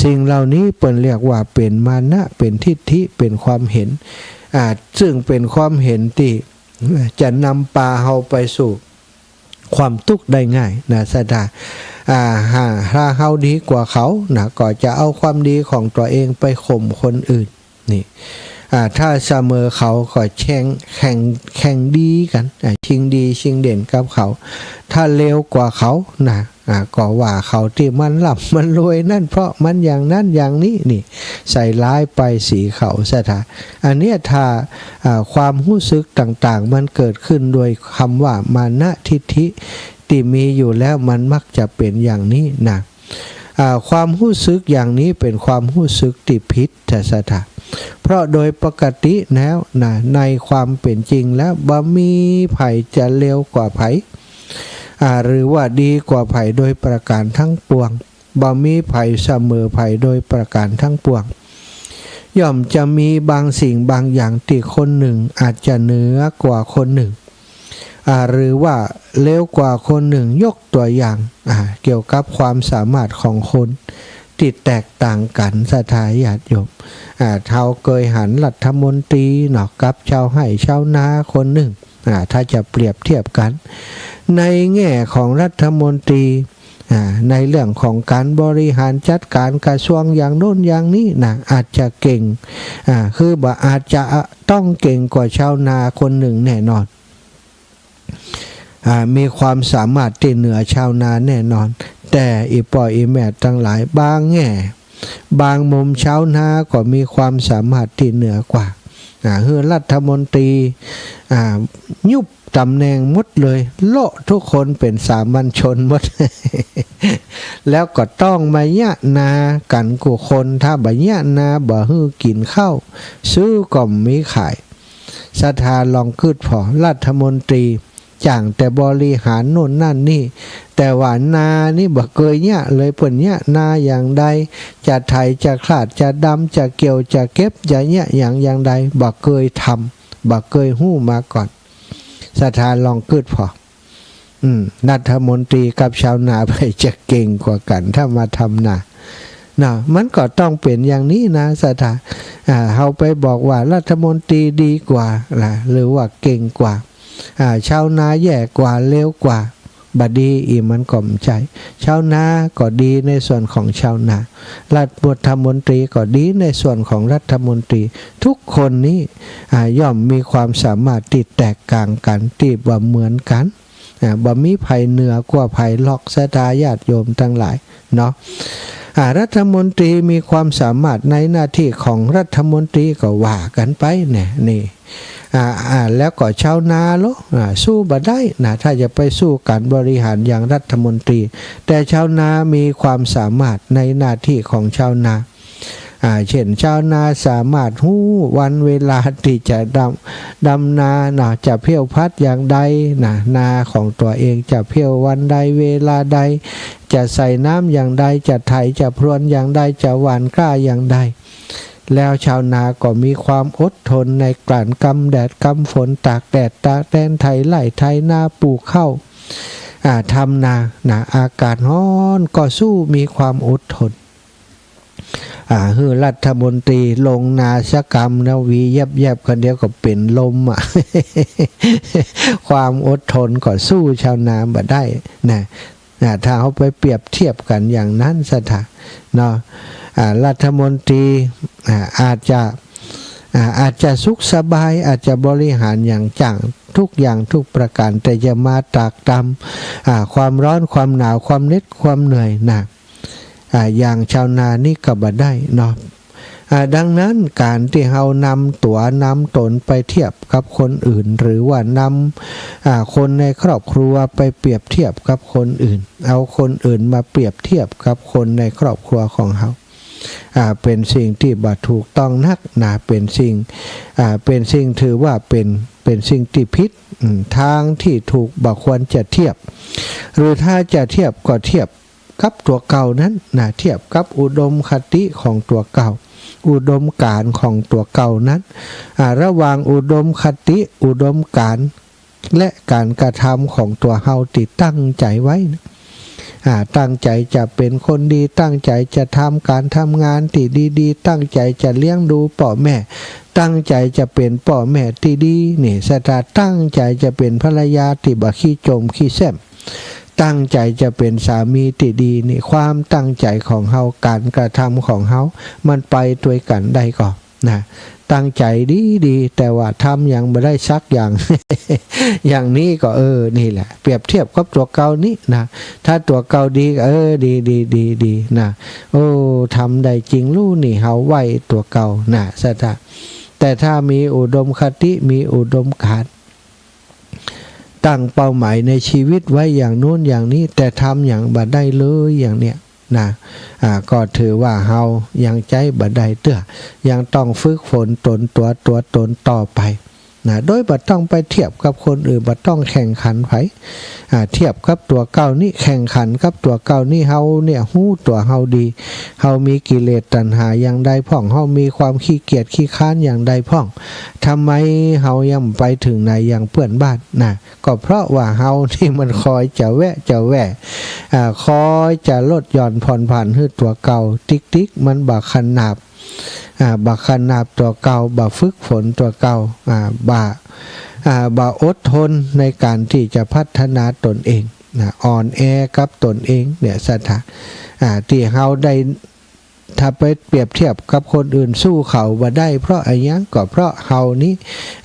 สิ่งเหล่านี้เปิ้นเรียกว่าเป๋นมานะ เป๋นทิฏฐิ เป๋นความเห็น อ่า ซึ่งเป๋นความเห็นตี้จะนำปาเฮาไปสู่ความตุ๊กข์ได้ง่ายนะ ศรัทธา อ่า หา ถ้าเฮาดีกว่าเขานะ ก็จะเอาความดีของตั๋วเองไปข่มคนอื่น นี่ อ่า ถ้าเสมอเขาก็แข่ง แข่ง แข่งดีกั๋น อ่า ชิงดีชิงเด่นกับเขา ถ้าเลวกว่าเขานะ อ่า ก็ว่าเขาตี้มันร่ำมันรวยนั้นเพราะมันอย่างนั้นอย่างนี้ นี่ ใส่ร้ายป้ายสีเขาศรัทธา อันเนี้ยถ้า อ่า ความฮู้สึกต่างๆ มันเกิดขึ้นโดยกำว่ามานะทิฏฐิตี้มีอยู่แล้ว มันมักจะเป๋นอย่างนี้นะ อ่า ความฮู้สึกอย่างนี้เป๋นความฮู้สึกตี้ผิด ศรัทธา เพราะโดยปกติแล้วนะ ในความเป๋นจริงแล้วบ่มีใผจะเลวกว่าใผ อ่า หรือว่าดีกว่าใผโดยประการทั้งปวง บ่มีใผเสมอใผโดยประการทั้งปวง ย่อมจะมีบางสิ่งบางอย่างตี้คนนึ่งอาจจะเหนือกว่าคนนึ่ง อ่า หรือว่าเลวกว่าคนนึ่ง ยกตั๋วอย่าง อ่า เกี่ยวกับความสามารถของคนตี้แตกต่างกั๋น ศรัทธาญาติโยม อ่า เฮาเกยหันรัฐมนตรีเนาะ กับชาวไฮ่ชาวนาคนนึ่ง อ่า ถ้าจะเปรียบเทียบกั๋น ในแง่ของรัฐมนตรี อ่า ในเรื่องของก๋านบริหารจัดก๋านกระทรวงอย่างโน้นอย่างนี้นะ อาจจะเก่ง อ่า คือบ่าอาจจะต้องเก่งกว่าชาวนาคนนึ่งแน่นอน อ่า มีความสามารถตี้เหนือชาวนาแน่นอน แต่อี่ป้ออี่แม่ตังหลาย บางแง่ บางมุมชาวนาก็มีความสามารถตี้เหนือกว่า อ่า หื้อรัฐมนตรี อ่า ยุบต๋ำแหน่งหมดเลย โละทุกคนเป๋นสามัญชนหมด แล้วก็ต้องมาเยียะนากั๋นกู้คน ถ้าบ่เยียะนาบ่หื้อกิ๋นข้าว ซื้อก็บ่มีขาย ศรัทธาลองกึ๊ดผ่อ รัฐมนตรี จ้างแต่บริหารโน้นนั่นนี่ แต่ว่านานี่บ่เกยเยียะเลย เปิ้นเยียะนาอย่างใด จะไถ จะคลาด จะดำ จะเกี่ยว จะเก็บ จะเยียะหยังอย่างใด บ่เกยทำ บ่เกยฮู้มาก่อน ศรัทธาลองกึ๊ดผ่อ อืม รัฐมนตรีกับชาวนาใผจะเก่งกว่ากั๋น ถ้ามาทำนา เนาะ มันก็ต้องเป๋นอย่างนี้นะ ศรัทธา อ่า เฮาไปบอกว่ารัฐมนตรีดีกว่านะ หรือว่าเก่งกว่า อ่า ชาวนาแย่กว่า เลวกว่า บ่ดี อี่มันก็บ่ใจ้ ชาวนาก็ดีในส่วนของชาวนา รัฐมนตรีก็ดีในส่วนของรัฐมนตรี ทุกคนนี้ อ่า ย่อมมีความสามารถตี้แตกต่างกั๋น ตี้บ่เหมือนกั๋น อ่า บ่มีใผเหนือกว่าใผหรอก ศรัทธาญาติโยมตังหลายเนาะ อ่า รัฐมนตรีมีความสามารถในหน้าตี้ของรัฐมนตรีก็ว่ากั๋นไปเนี่ย นี่ อ่า อ่า แล้วก็ชาวนาเนาะ อ่า สู้บ่ได้นะ ถ้าจะไปสู้ก๋านบริหารอย่างรัฐมนตรี แต่ชาวนามีความสามารถในหน้าตี้ของชาวนา อ่า เช่น ชาวนาสามารถฮู้วันเวลาตี้จะดำ ดำนาเนาะ จะเพลี้ยวพัดอย่างใดนะ นาของตั๋วเองจะเพลี้ยววันใด เวลาใด จะใส่น้ำอย่างใด จะไถ จะพรวนอย่างใด จะหว่านกล้าอย่างใด แล้วชาวนาก็มีความอดทนในก๋านกำแดดกำฝน ตากแดดตากแดน ไถไฮ่ไถนา ปลูกข้าว อ่า ทำนานะ อากาศฮ้อนก็สู้ มีความอดทน อ่า หื้อรัฐมนตรีลงนาสักกำนะ หวีแยบๆ คันเดียวก็เป๋นลมอะ ความอดทนก็สู้ชาวนาบ่ได้นะ นะ ถ้าเฮาไปเปรียบเทียบกั๋นอย่างนั้น ศรัทธา เนาะ อ่า รัฐมนตรี อ่า อาจจะ อ่า อาจจะสุขสบาย อาจจะบริหารอย่างจ้าง ทุกอย่างทุกประก๋าน แต่จะมาตรากตรำ อ่า ความฮ้อน ความหนาว ความเหน็ด ความเหนื่อยนะ อ่า อย่างชาวนานี่ก็บ่ได้เนาะ อ่า ดังนั้นก๋านตี้เฮานำตั๋วนำต๋นไปเทียบกับคนอื่น หรือว่านำ อ่า คนในครอบครัวไปเปรียบเทียบกับคนอื่น เอาคนอื่นมาเปรียบเทียบกับคนในครอบครัวของเฮา อ่า เป๋นสิ่งตี้บ่ถูกต้องนักนะ เป๋นสิ่ง อ่า เป๋นสิ่งถือว่าเป๋น เป๋นสิ่งตี้ผิด อืม ตางตี้ถูกบ่ควรจะเทียบ หรือถ้าจะเทียบก็เทียบ กับตั๋วเก่านั้นนะ เทียบกับอุดมคติของตั๋วเก่า อุดมก๋ารณ์ของตั๋วเก่านั้น อ่า ระหว่างอุดมคติ อุดมก๋ารณ์ และก๋านกระทำของตั๋วเฮาตี้ตั้งใจ๋ไว้นะ อ่า ตั้งใจ๋จะเป๋นคนดี ตั้งใจ๋จะทำก๋านทำงานตี้ดีๆ ตั้งใจ๋จะเลี้ยงดูป้อแม่ ตั้งใจ๋จะเป๋นป้อแม่ตี้ดี นี่ ศรัทธา ตั้งใจ๋จะเป๋นภรรยาตี้บ่ขี้โจ๋มขี้แส้ม ตั้งใจ๋จะเป๋นสามีตี้ดี นี่ ความตั้งใจ๋ของเฮา ก๋านกระทำของเฮา มันไปตวยกั๋นได้ก่อ นะ ตั้งใจ๋ดีๆ แต่ว่าทำหยังบ่ได้สักอย่าง อย่างนี้ก็ เออ นี่แหละ เปรียบเทียบกับตั๋วเก่านี้นะ ถ้าตั๋วเก่าดีก็ เออ ดี ดี ดี ดีนะ โอ้ ทำได้จริงลู่นี่ เฮาไหว้ตั๋วเก่านะ ศรัทธา แต่ถ้ามีอุดมคติ มีอุดมการณ์ ตั้งเป้าหมายในชีวิตไว้อย่างนู้นอย่างนี้ แต่ทำหยังบ่ได้เลยอย่างเนี้ยนะ อ่า ก็ถือว่าเฮายังใจ๊บ่ได้เตื้อ ยังต้องฝึกฝนตนตั๋ว ตั๋วตนต่อไปนะ โดยบ่ต้องไปเทียบกับคนอื่น บ่ต้องแข่งขันใผ อ่า เทียบกับตั๋วเก่านี้ แข่งขันกับตั๋วเก่านี้ เฮาเนี่ยฮู้ตั๋วเฮาดี เฮามีกิเลสตัณหาอย่างใดพ่อง เฮามีความขี้เกียจขี้คร้านอย่างใดพ่อง ทำไมเฮายังไปถึงไหนอย่างเปื้อนบ้านนะ ก็เพราะว่าเฮานี่มันคอยจะแวะจะแวะ อ่า คอยจะลดหย่อนผ่อนผันหื้อตั๋วเก่า ติ๊กๆ มันบ่ขนาบ อ่า บ่ขนาบตั๋วเก่า บ่ฝึกฝนตั๋วเก่า อ่า บ่ อ่า บ่อดทนในการตี้จะพัฒนาตนเองนะ อ่อนแอกับตนเองเนี่ย ศรัทธา อ่า ตี้เฮาได้ ถ้าไปเปรียบเทียบกับคนอื่น สู้เขาบ่ได้ เพราะอะหยัง ก็เพราะเฮานี้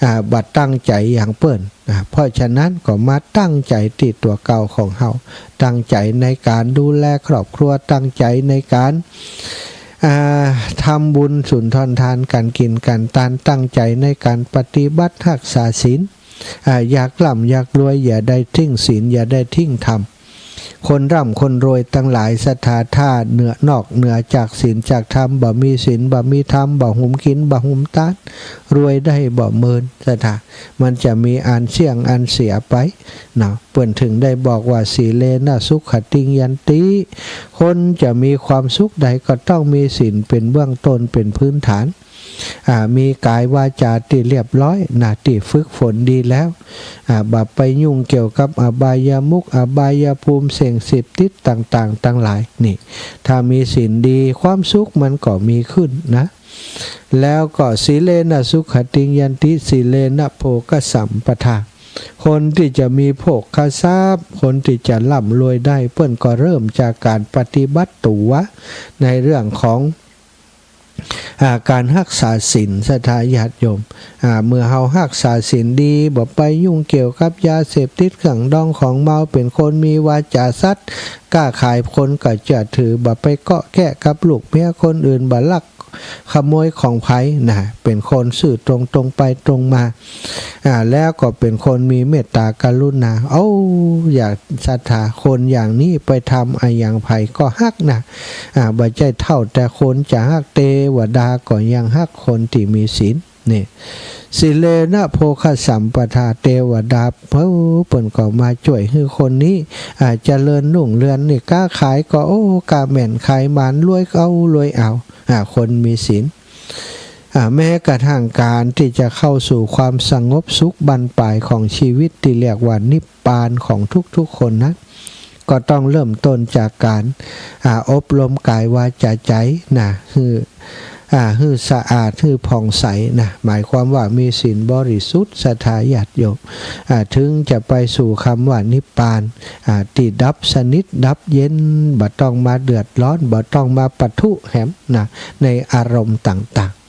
อ่า บ่ตั้งใจ๋อย่างเปิ้น อ่า เพราะฉะนั้นก็มาตั้งใจ๋ตี้ตั๋วเก่าของเฮา ตั้งใจ๋ในการดูแลครอบครัว ตั้งใจ๋ในการ อ่า ทำบุญสุนทรทาน ก๋านกิ๋นก๋านตาน ตั้งใจ๋ในการปฏิบัติฮักษาศีล อ่า อยากร่ำอยากรวย อย่าได้ทิ้งศีล อย่าได้ทิ้งธรรม คนร่ำคนรวยตังหลาย ศรัทธา ถ้าเหนือ นอกเหนือจากศีลจากธรรม บ่มีศีล บ่มีธรรม บ่หุมกิ๋น บ่หุมตาน รวยได้บ่เมิน ศรัทธา มันจะมีอันเสี้ยงอันเสียไปเนาะ เปิ้นถึงได้บอกว่า สีเลนะสุขะติงยันติ คนจะมีความสุขได้ก็ต้องมีศีลเป๋นเบื้องต้น เป๋นพื้นฐาน อ่า มีกายวาจาตี้เรียบร้อยนะ ตี้ฝึกฝนดีแล้ว อ่า บ่ไปยุ่งเกี่ยวกับอบายมุข อบายภูมิ สิ่งเสพติดต่างๆ ตังหลายนี่ ถ้ามีศีลดี ความสุขมันก็มีขึ้นนะ แล้วก็ สีเลนะสุขะติงยันติ สีเลนะโภคะสัมปทา คนตี้จะมีโภคทรัพย์ คนตี้จะร่ำรวยได้ เปิ้นก็เริ่มจากก๋านปฏิบัติตั๋วในเรื่องของ อ่า ก๋านฮักษาศีล ศรัทธาญาติโยม อ่า เมื่อเฮาฮักษาศีลดี บ่ไปยุ่งเกี่ยวกับยาเสพติด เครื่องดองของเมา เป๋นคนมีวาจาสัตย์ ค้าขายคนก็เจื้อถือ บ่ไปเกาะแกะกับลูกเมียคนอื่น บ่ลักขโมยของใผนะ เป๋นคนซื่อตรง ตรงไปตรงมา อ่า แล้วก็เป๋นคนมีเมตตากรุณา โอ้ อย่า ศรัทธา คนอย่างนี้ไปทำอะหยังใผก็ฮักนะ อ่า บ่ใจ้เต้าแต่คนจะฮัก เตวดาก็ยังฮักคนตี้มีศีลนี่ สีเลนะโภคะสัมปทา เตวดา เปิ้นก็มาจ้วยหื้อคนนี้ อ่า เจริญรุ่งเรืองนี่ ก๊าขายก็ โอ้ ก๊าแม่นขายหมาน รวยเอารวยเอา อ่า คนมีศีล อ่า แม้กระทั่งก๋านตี้จะเข้าสู่ความสงบสุขบั้นปลายของชีวิตตี้เรียกว่านิพพานของทุกๆ คนนั้น ก็ต้องเริ่มต้นจากก๋าน อ่า อบรมกายวาจาใจ๋นะ หื้อ อ่า หื้อสะอาด หื้อผ่องใสนะ หมายความว่ามีศีลบริสุทธิ์ ศรัทธาญาติโยม อ่า ถึงจะไปสู่กำว่านิพพาน อ่า ตี้ดับสนิท ดับเย็น บ่ต้องมาเดือดร้อน บ่ต้องมาปะทุแหมนะ ในอารมณ์ต่างๆ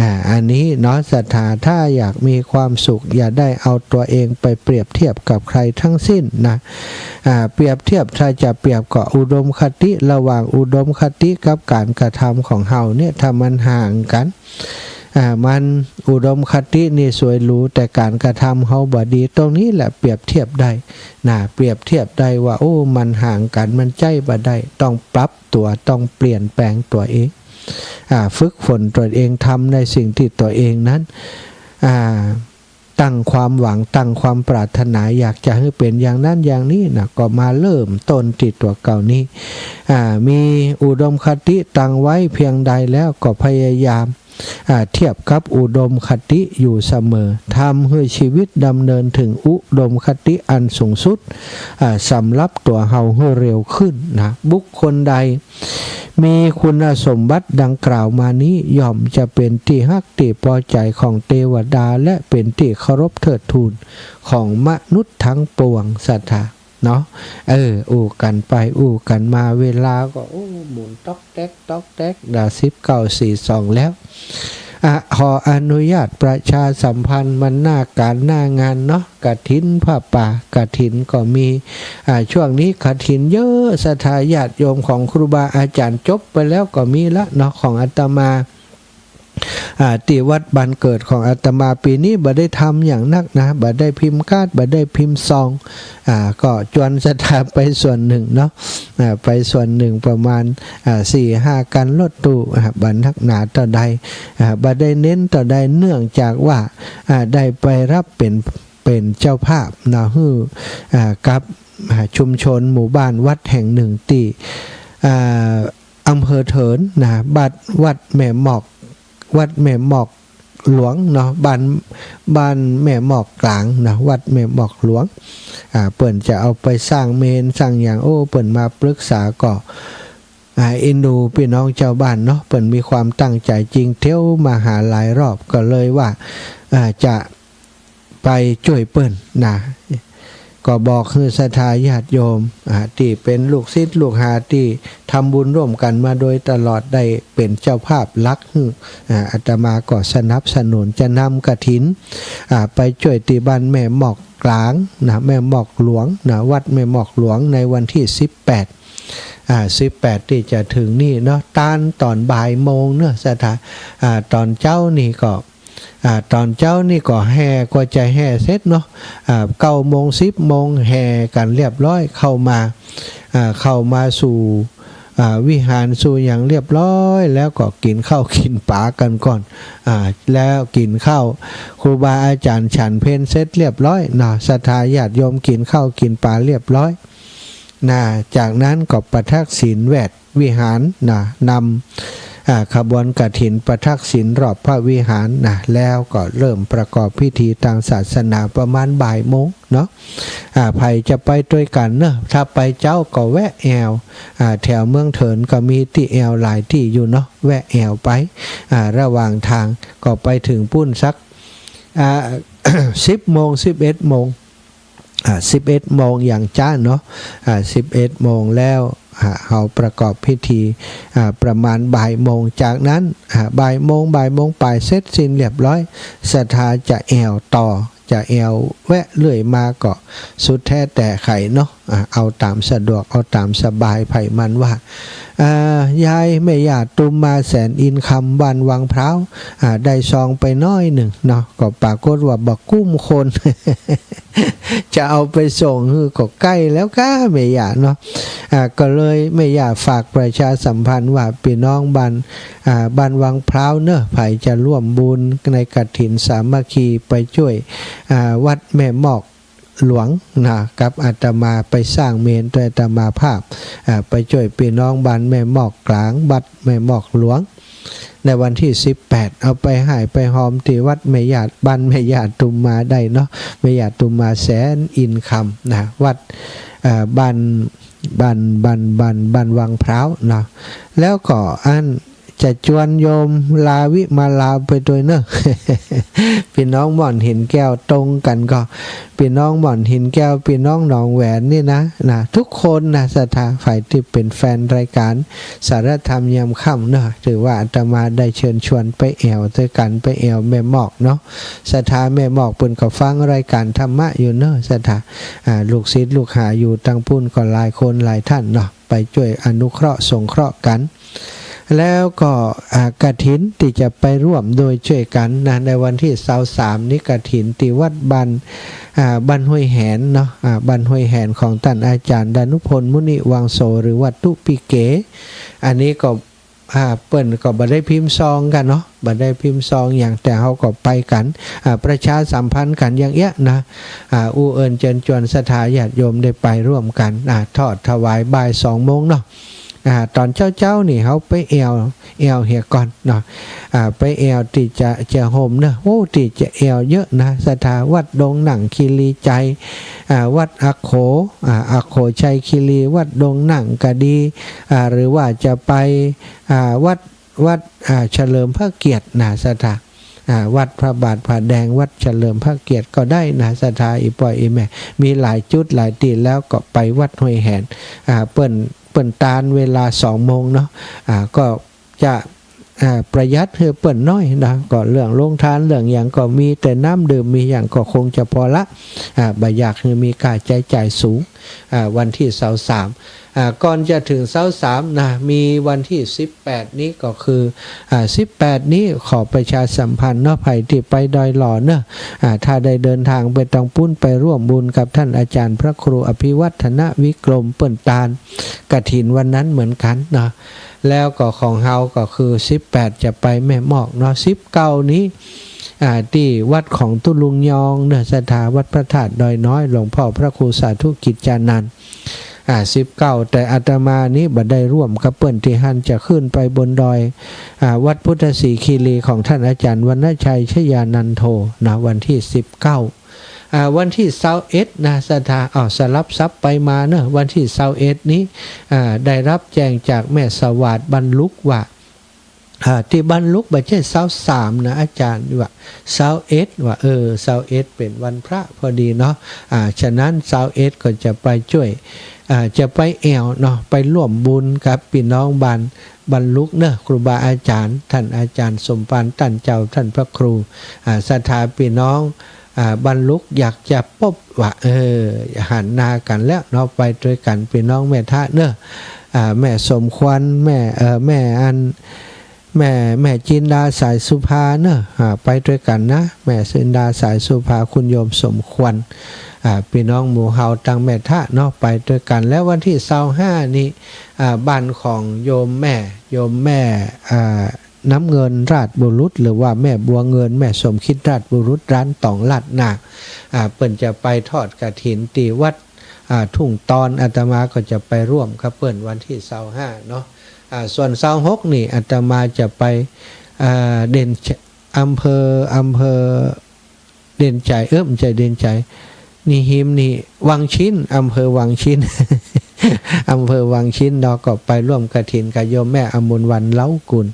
อ่า อันนี้เนาะ ศรัทธา ถ้าอยากมีความสุข อย่าได้เอาตั๋วเองไปเปรียบเทียบกับใครทั้งสิ้นนะ อ่า เปรียบเทียบ ถ้าจะเปรียบก็อุดมคติ ระหว่างอุดมคติกับก๋านกระทำของเฮาเนี่ย ถ้ามันห่างกั๋น อ่า มันอุดมคตินี่สวยหรู แต่ก๋านกระทำเฮาบ่ดี ตรงนี้แหละเปรียบเทียบได้นะ เปรียบเทียบได้ว่า โอ้ มันห่างกั๋น มันใจ๊บ่ได้ ต้องปรับตั๋ว ต้องเปลี่ยนแปลงตั๋วเอง อ่า ฝึกฝนตั๋วเอง ทำในสิ่งตี้ตั๋วเองนั้น อ่า ตั้งความหวัง ตั้งความปรารถนา อยากจะหื้อเป๋นอย่างนั้นอย่างนี้นะ ก็มาเริ่มต้นตี้ตั๋วเก่านี้ อ่า มีอุดมคติตั้งไว้เพียงใดแล้ว ก็พยายาม อ่า เทียบกับอุดมคติอยู่เสมอ ทำหื้อชีวิตดำเนินถึงอุดมคติอันสูงสุด อ่า สำหรับตั๋วเฮาหื้อเร็วขึ้นนะ บุคคลใด มีคุณสมบัติดังกล่าวมานี้ ย่อมจะเป๋นตี้ฮักตี้ปอใจ๋ของเตวดา และเป๋นตี้เคารพเทิดทูนของมนุษย์ทั้งปวง ศรัทธา เนาะ เออ อู้กั๋นไปอู้กั๋นมา เวลาก็ โอ้ หมุนต๊อกแต๊กต๊อกแต๊ก ดาสิบเก้าสี่สองแล้ว อ่ะ ขออนุญาตประชาสัมพันธ์มันหน้าก๋านหน้างานเนาะ กฐินผ้าป่า กฐินก็มี อ่า ช่วงนี้กฐินเยอะ ศรัทธาญาติโยมของครูบาอาจ๋ารย์จบไปแล้วก็มีละเนาะ ของอาตมา อ่า ตี้วัดบ้านเกิดของอาตมาปี๋นี้บ่ได้ทำอย่างนักนะ บ่ได้พิมพ์การ์ด บ่ได้พิมพ์ซอง อ่า ก็จวนศรัทธาไปส่วนนึ่งเนาะ อ่า ไปส่วนนึ่งประมาณ อ่า สี่ห้าคันรถตู้ อ่า บ่นักหนาเต้าใด อ่า บ่ได้เน้นเต้าใด เนื่องจากว่า อ่า ได้ไปฮับเป๋น เป๋นเจ้าภาพเนาะ หื้อ อ่า กับ อ่า ชุมชนหมู่บ้านวัดแห่งนึ่งตี้ อ่า อำเภอเถินนะ บ้าน วัดแม่หมอก วัดแม่หมอกหลวงเนาะ บ้าน บ้านแม่หมอกกลางนะ วัดแม่หมอกหลวง อ่า เปิ้นจะเอาไปสร้างเมรุ สร้างหยัง โอ้ เปิ้นมาปรึกษาก็ อ่า เอ็นดูปี้น้องจาวบ้านเนาะ เปิ้นมีความตั้งใจ๋จริง เที่ยวมาหาหลายรอบ ก็เลยว่า อ่า จะ ไปจ้วยเปิ้นนะ ก็บอกหื้อศรัทธาญาติโยม อ่า ตี้เป๋นลูกศิษย์ลูกหาตี้ทำบุญร่วมกั๋นมาโดยตลอด ได้เป๋นเจ้าภาพหลักหื้อ อ่า อาตมาก็สนับสนุนจะนำกฐิน อ่า ไปจ้วยตี้บ้านแม่หมอกกลางนะ แม่หมอกหลวงนะ วัดแม่หมอกหลวงในวันตี้สิบแปด อ่า สิบแปดตี้จะเถิงนี่เนาะ ตานต๋อนบ่ายโมงเนาะศรัทธา อ่า ต๋อนเจ๊านี่ก็ อ่า ต๋อนเจ๊านี่ก็แห่ กว่าจะแห่เสร็จเนาะ อ่า เก้าโมง สิบโมง แห่กั๋นเรียบร้อย เข้ามา อ่า เข้ามาสู่ อ่า วิหารสู่หยังเรียบร้อย แล้วก็กิ๋นข้าวกิ๋นป๋ากั๋นก่อน อ่า แล้วกิ๋นข้าว ครูบาอาจ๋ารย์ฉันเพลเสร็จเรียบร้อยเนาะ ศรัทธาญาติโยมกิ๋นข้าวกิ๋นป๋าเรียบร้อย นะ จากนั้นก็ประทักษิณแวดวิหารนะ นำ อ่า ขบวนกฐินประทักษิณรอบพระวิหารนะ แล้วก็เริ่มประกอบพิธีตางศาสนาประมาณบ่ายโมงเนาะ อ่า ใผจะไปตวยกั๋นเนาะ ถ้าไปเจ๊าก็แวะแอ่ว อ่า แถวเมืองเถินก็มีตี้แอ่วหลายตี้อยู่เนาะ แวะแอ่วไป อ่า ระหว่างตางก็ไปเถิงปู๊นสัก อ่า สิบโมง สิบเอ็ดโมง อ่า สิบเอ็ดโมงอย่างจ๊าเนาะ อ่า สิบเอ็ดโมงแล้ว อ่า เฮาประกอบพิธี อ่า ประมาณบ่ายโมง จากนั้น อ่า บ่ายโมง บ่ายโมงป๋ายเสร็จสิ้นเรียบร้อย ศรัทธาจะแอ่วต่อ จะแอ่วแวะเรื่อยมาก็สุดแท้แต่ใผเนาะ อ่า เอาต๋ามสะดวก เอาต๋ามสบายใผมันว่า อ่า ยายแม่ย่าตุมมาแสนอินคำ บ้านวังพร้าว อ่า ได้ซองไปน้อยนึ่งเนาะ ก็ปรากฏว่าบ่กุ้มคน จะเอาไปส่งหื้อก็ใก้แล้วก้าแม่ย่าเนาะ อ่า ก็เลยแม่ย่าฝากประชาสัมพันธ์ว่าปี้น้องบ้าน อ่า บ้านวังพร้าวเนาะ ใผจะร่วมบุญในกฐินสามัคคีไปจ้วย อ่า วัดแม่หมอกหลวงนะ กับอาตมาไปสร้างเมรุตวยอาตมาภาพ อ่า ไปจ้วยปี้น้องบ้านแม่หมอกกลาง วัดแม่หมอกหลวง ในวันตี้สิบแปด เอาไปฮ้ายไปฮอมตี้วัดแม่ย่า บ้านแม่ย่าตุมมาได้เนาะ แม่ย่าตุมมาแสนอินคำนะ วัด เอ่อ บ้าน บ้าน บ้าน บ้าน บ้านวังพร้าวเนาะ แล้วก็อันจะจวนโยมลาวิมาลาไปตวยเนาะ ปี้น้องม่อนหินแก้วตรงกั๋นก็ ปี้น้องม่อนหินแก้ว ปี้น้องหนองแหวนนี่นะ นะ ทุกคนนะ ศรัทธาใผตี้เป๋นแฟนรายก๋านสารธรรมยามค่ำเนาะ ถือว่าอาตมาได้เชิญชวนไปแอ่วตวยกั๋น ไปแอ่วแม่หมอกเนาะ ศรัทธาแม่หมอกเปิ้นก็ฟังรายก๋านธรรมะอยู่เนาะ ศรัทธา อ่า ลูกศิษย์ลูกหาอยู่ตางปู๊นก็หลายคนหลายต้านเนาะ ไปจ้วยอนุเคราะห์สงเคราะห์กั๋น แล้วก็ อ่า กฐินตี้จะไปร่วมโดยจ้วยกั๋นนะ ในวันตี้ซาวสามนี้กฐินตี้วัดบ้าน อ่า บ้านห้วยแหนเนาะ อ่า บ้านห้วยแหนของต้านอาจ๋ารย์ดานุพลมุนิวังโส หรือวัดตุ๊ปิเก อันนี้ก็ อ่า เปิ้นก็บ่ได้พิมพ์ซองกั๋นเนาะ บ่ได้พิมพ์ซองหยัง แต่เฮาก็ไปกั๋น อ่า ประชาสัมพันธ์กั๋นอย่างเอี้ยนะ อ่า อู้เอิ้นเจิญจวนศรัทธาญาติโยมได้ไปร่วมกั๋น อ่า ทอดถวายบ่ายสองโมงเนาะ อ่า ต๋อนเจ๊าๆ นี่เฮาไปแอ่ว แอ่วเหียก่อนเนาะ อ่า ไปแอ่วตี้จะ จะโฮมเนาะ โอ้ ตี้จะแอ่วเยอะนะ ศรัทธา วัดดงหนังคีรีไจย อ่า วัดอัคโข อ่า อัคโขชัยคีรี วัดดงหนังก็ดี อ่า หรือว่าจะไป อ่า วัด วัด อ่า เฉลิมพระเกียรตินะ ศรัทธา อ่า วัดพระบาทผาแดง วัดเฉลิมพระเกียรติก็ได้นะ ศรัทธา อี่ป้ออี่แม่ มีหลายจุดหลายตี้ แล้วก็ไปวัดห้วยแหน อ่า เปิ้น เปิ้นตานเวลาสองโมงเนาะ อ่า ก็จะ อ่า ประหยัดหื้อเปิ้นน้อยนะ ก็เรื่องโฮงตานเรื่องหยังก็มีแต่น้ำดื่มมีหยังก็คงจะปอละ อ่า บ่อยากหื้อมีก้าใจ๊จ่ายสูง อ่า วันตี้ซาวสาม อ่า ก่อนจะเถิงซาวสามนะ มีวันตี้สิบแปดนี้ก็คือ อ่า สิบแปดนี้ขอประชาสัมพันธ์เนาะ ใผตี้ไปดอยหล่อเนาะ อ่า ถ้าได้เดินตางไปตางปู๊น ไปร่วมบุญกับต้านอาจ๋ารย์พระครูอภิวัฒนวิกรม เปิ้นตานกฐินวันนั้นเหมือนกั๋นเนาะ แล้วก็ของเฮาก็คือสิบแปดจะไปแม่มอกเนาะ สิบเก้านี้ อ่า ตี้วัดของตุ๊ลุงยองเนาะ ศรัทธาวัดพระธาตุดอยน้อย หลวงพ่อพระครูสาธุกิจจานันท์ อ่า สิบเก้า แต่อาตมานี้บ่ได้ร่วมกับเปิ้นตี้หั้น จะขึ้นไปบนดอย อ่า วัดพุทธสีคีรีของต้านอาจ๋ารย์วรรณชัยชยานันโทนะ วันตี้สิบเก้า อ่า วันตี้ซาวเอ็ดนะ ศรัทธา อ้าว สลับสับไปมาเนาะ วันตี้ซาวเอ็ดนี้ อ่า ได้ฮับแจ้งจากแม่สวาทบ้านลุกว่า อ่า ตี้บ้านลุกบ่ใจ้ซาวสามนะอาจ๋ารย์ ว่าซาวเอ็ด ว่า เออ ซาวเอ็ดเป๋นวันพระพอดีเนาะ อ่า ฉะนั้นซาวเอ็ดก็จะไปจ้วย อ่า จะไปแอ่วเนาะ ไปร่วมบุญกับปี้น้องบ้านบ้านลุกเนาะ ครูบาอาจ๋ารย์ ต้านอาจ๋ารย์สมภาร ต้านเจ้า ต้านพระครู อ่า ศรัทธาปี้น้อง อ่า บ้านลุกอยากจะปบว่า เออ หันหน้ากั๋นแล้วเนาะ ไปตวยกั๋นปี้น้องแม่ทะเนาะ อ่า แม่สมควร แม่ เอ่อ แม่อัน แม่ แม่จินดาสายสุภาเนาะ อ่า ไปตวยกั๋นนะ แม่จินดาสายสุภา คุณโยมสมควร อ่า ปี้น้องหมู่เฮาตังแม่ทะเนาะ ไปตวยกั๋น แล้ววันตี้ซาวห้านี้ อ่า บ้านของโยมแม่ โยมแม่ อ่า น้ำเงินราชบุรุษ หรือว่าแม่บัวเงิน แม่สมคิดราชบุรุษ ร้านต๋องลาดนา อ่า เปิ้นจะไปทอดกฐินตี้วัด อ่า ทุ่งตอน อาตมาก็จะไปร่วมกับเปิ้นวันตี้ซาวห้าเนาะ อ่า ส่วนซาวหกนี่อาตมาจะไป อ่า เด่น อำเภอ อำเภอ เด่นชัย เออ บ่ใจ้เด่นชัย นี่ฮิมนี่ วังชิ้น อำเภอวังชิ้น อำเภอวังชิ้นเนาะ ก็ไปร่วมกฐินกับโยมแม่อมรวรรณ เล้ากุล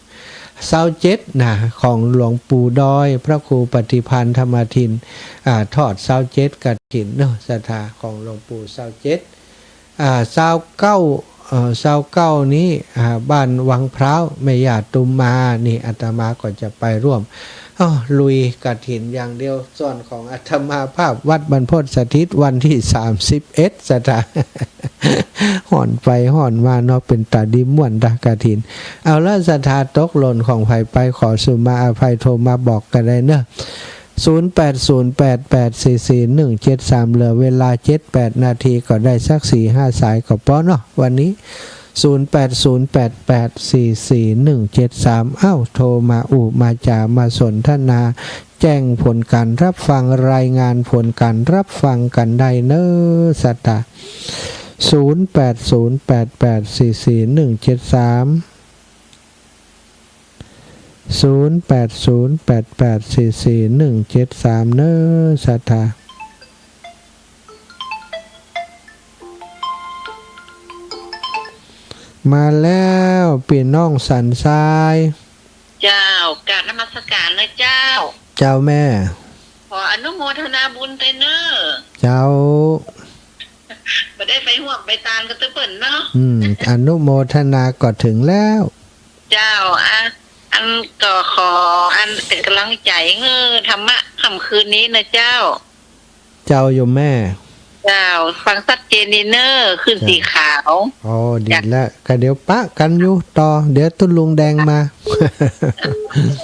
ซาวเจ็ดนะ ของหลวงปู่ดอย พระครูปฏิภาณธรรมาทิน อ่า ทอดซาวเจ็ดกฐินเนาะ ศรัทธาของหลวงปู่ ซาวเจ็ด อ่า ซาวเก้า เอ่อ ซาวเก้านี้ อ่า บ้านวังพร้าว แม่ย่าตุมมา นี่อาตมาก็จะไปร่วม อ้อ ลุยกฐินอย่างเดียว ส่วนของอาตมาภาพวัดบรรพตสถิตวันตี้สามสิบเอ็ด ศรัทธา ฮ้อนไปฮ้อนมาเนาะ เป๋นต๋าดีม่วนตะกฐิน เอาละ ศรัทธาตกหล่นของใผไป ขอสุมาอภัย โทรมาบอกกั๋นได้เนาะ ศูนย์แปดศูนย์แปดแปดสี่สี่หนึ่งเจ็ดสาม เหลือเวลาเจ็ดแปดนาที ก็ได้สักสี่ห้าสายก็ปอเนาะ วันนี้ ศูนย์แปดศูนย์แปดแปดสี่สี่หนึ่งเจ็ดสาม อ้าว โทรมาอู้มาจ๋า มาสนทนา แจ้งผลก๋านฮับฟัง รายงานผลก๋านฮับฟังกั๋นได้เนาะ ศรัทธา ศูนย์แปดศูนย์แปดแปดสี่สี่หนึ่งเจ็ดสาม ศูนย์แปดศูนย์แปดแปดสี่สี่หนึ่งเจ็ดสาม เนาะ ศรัทธา มาแล้ว ปี้น้องสันทราย เจ้า กราบนมัสการนะเจ้า เจ้าแม่ ขออนุโมทนาบุญด้วยเนาะ เจ้า บ่ได้ไปฮ่วมไปตานกับเปิ้นเนาะ อืม อนุโมทนาก็เถิงแล้ว เจ้า อ่ะ อันก็ขออันเป๋นก๋ำลังใจ๋หื้อธรรมะค่ำคืนนี้นะเจ้า เจ้าโยมแม่ เจ้า ฟังชัดเจนดีเนาะ ขึ้นสีขาว อ๋อ ดีแล้ว ก็เดี๋ยวปะกั๋นอยู่ต่อ เดี๋ยวตุ๊ลุงแดงมา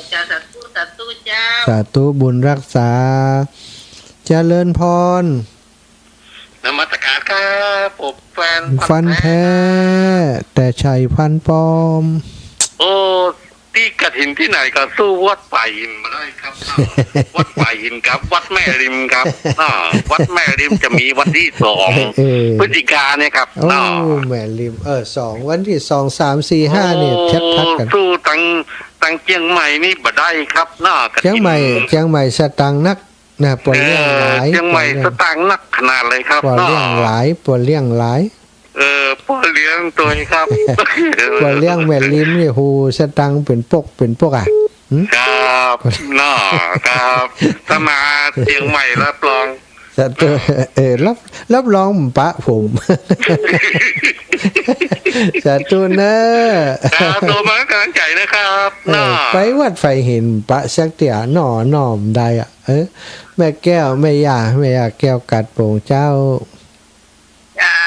เจ้า สาธุ สาธุเจ้า สาธุบุญฮักษา เจริญพร นมัสการครับ ผมแฟนพันธุ์แท้ พันธุ์แท้ แต่ใช่พันธุ์ปลอม โอ้ ตี้กฐินตี้ไหนก็สู้วัดป่าหินบ่ได้ครับ วัดป่าหินครับ วัดแม่ริมครับ อ่า วัดแม่ริมจะมีวันตี้สอง เออ พฤศจิกาเนี่ยครับ โอ้ อ่า แม่ริม เออ สอง วันตี้สอง สาม สี่ ห้า เนี่ย โอ้ ชักๆ กั๋น สู้ตัง ตังเจียงใหม่นี่บ่ได้ครับ น่ะ กฐิน เจียงใหม่ เจียงใหม่สตางค์นัก นะ ปอเลี้ยงหลาย เออ เจียงใหม่ ปอเลี้ยง สตางค์นักขนาดเลยครับ ปอเลี้ยงหลาย ปอเลี้ยงหลาย เออ ปอเลี้ยงตวยครับ ปอเลี้ยงแม่ริมนี่ โห สตางค์เป๋นปึก เป๋นปึกอะ หึ ครับ เนาะ ครับ ถ้ามาเจียงใหม่รับรอง สาธุ เออ รับ รับรองปะผม สาธุเน่อ ครับ โตมาก็ก๋ำลังใจ๋นะครับ เออ เนาะ ไปวัดไปเห็นปะสักเตื้อ น้อ น้อมได้อะ เออ แม่แก้ว แม่ย่า แม่ย่าแก้วกาดโป่งเจ้า เจ้า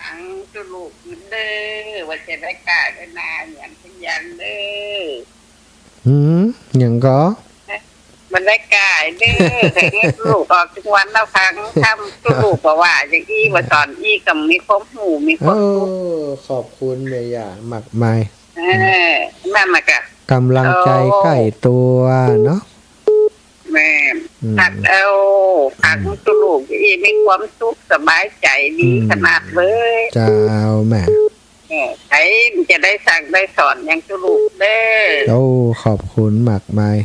ตังตุ๊ลูกเน่อ ว่าจะได้ก้าได้นา หยังสักอย่างเน่อ หืม หยังก่อ บ่ได้ก้าเน่อ แต่เฮ็ดลูกออกตึงวันละครั้ง ถ้าตุ๊ลูกบ่ว่าหยังอี้ บ่สอนอี้ ก็มีความฮู้ มีความสุข เออ ขอบคุณแม่ย่ามากมาย เออ นั่นน่ะกะ ก๋ำลังใจ๋ใก้ตั๋วเนาะ แม่น อืม หักเอา หัก อืม ตุ๊ลูกอี้ มีความสุขสบายใจ๋ดี อืม ขนาดเลย เจ้าแม่ เออ ใผมันจะได้สั่งได้สอนหยังตุ๊ลูกเน่อ โอ้ ขอบคุณมากมาย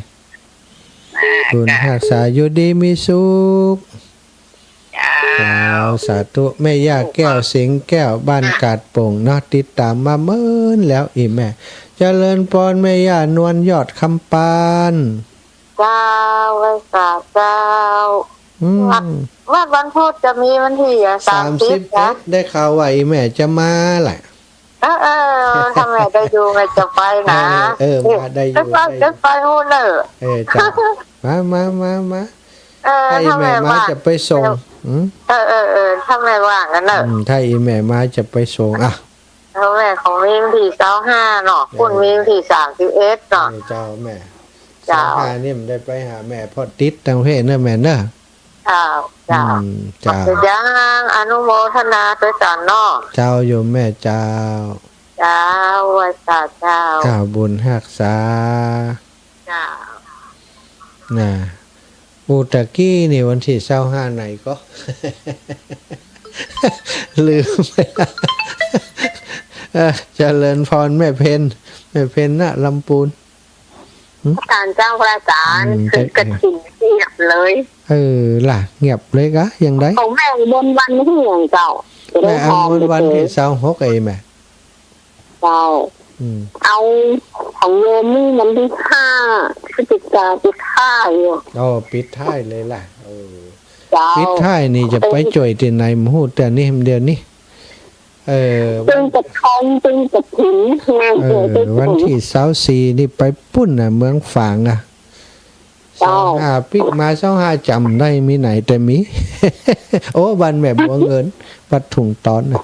อ่า บุญฮักษา อยู่ดีมีสุข เจ้า เจ้า สาธุ แม่ย่าแก้ว สิงห์แก้ว บ้านกาดโป่งเนาะ ติดต๋ามมาเมินแล้ว อี่แม่ เจริญพร แม่ย่านวลยอดคำปาน เจ้า ไหว้สาเจ้า อืม วัด วัดวันพุธจะมีวันตี้ สามสิบ สามสิบเอ็ด นะ ได้ข่าวว่าอี่แม่จะมาแหละ เออ เออ ถ้าแม่ได้อยู่แม่จะไปนะ เออ เออ มาได้อยู่ จะไป ได้อยู่ จะไปฮู้เน่อ เออ เจ้า มา มา มา มา เออ ถ้าอี่แม่มา ถ้าแม่ว่าง จะไปส่ง เออ อืม เออ เออ เออ ถ้าแม่ว่างกั๋นเน่อ อืม ถ้าอี่แม่มาจะไปส่ง อ่ะ เออ แม่ของมีวันตี้ซาวห้าเนาะ เออ ปุ้นมีวันตี้สามสิบเอ็ดเนาะ เออ เจ้าแม่ เจ้า ซาวห้านี่มันได้ไปหาแม่ เพราะติดตางเพศเน่อแม่เน่อ เจ้า เจ้า อืม เจ้า เป๋นหยัง อนุโมทนาตวยกั๋นเนาะ เจ้าโยมแม่เจ้า เจ้า ไหว้สาเจ้า เจ้า บุญฮักษา เจ้า น่ะ อู้ ตะกี้นี่วันตี้ซาวห้าไหนก่อ ลืมไปละ เออ เจริญพรแม่เพ็ญ แม่เพ็ญนะ ลำปูน หืม อาจ๋ารย์เจ้า พระอาจ๋ารย์ อืม คือกฐินเงียบเลย เออ ล่ะ เงียบเลยกะ ยังไง ของแม่อุบลวรรณหื้อเจ้า แม่อุบลวรรณตี้ซาวหกไอ้แม่ เจ้า อืม เอาของโยมนี่วันตี้ห้าพฤศจิกาปิดท้ายอยู่ อ๋อ ปิดท้ายเลยล่ะ เออ เจ้า ปิดท้ายนี่จะไปจ้วยตี้ไหน บ่ฮู้เตื้อนี่ เดี๋ยวนี้ เออ ตึงกระทง ตึงกฐิน งาน เออ เกิดตึงกฐิน วันตี้ซาวสี่นี่ไปปุ้นน่ะ เมืองฝางอ่ะ เจ้า ซาวห้าปิ๊กมา ซาวห้าจ๋ำได้มีไหนแต่มี โอ้ บ้านแม่บัวเงิน วัดทุ่งตอนน่ะ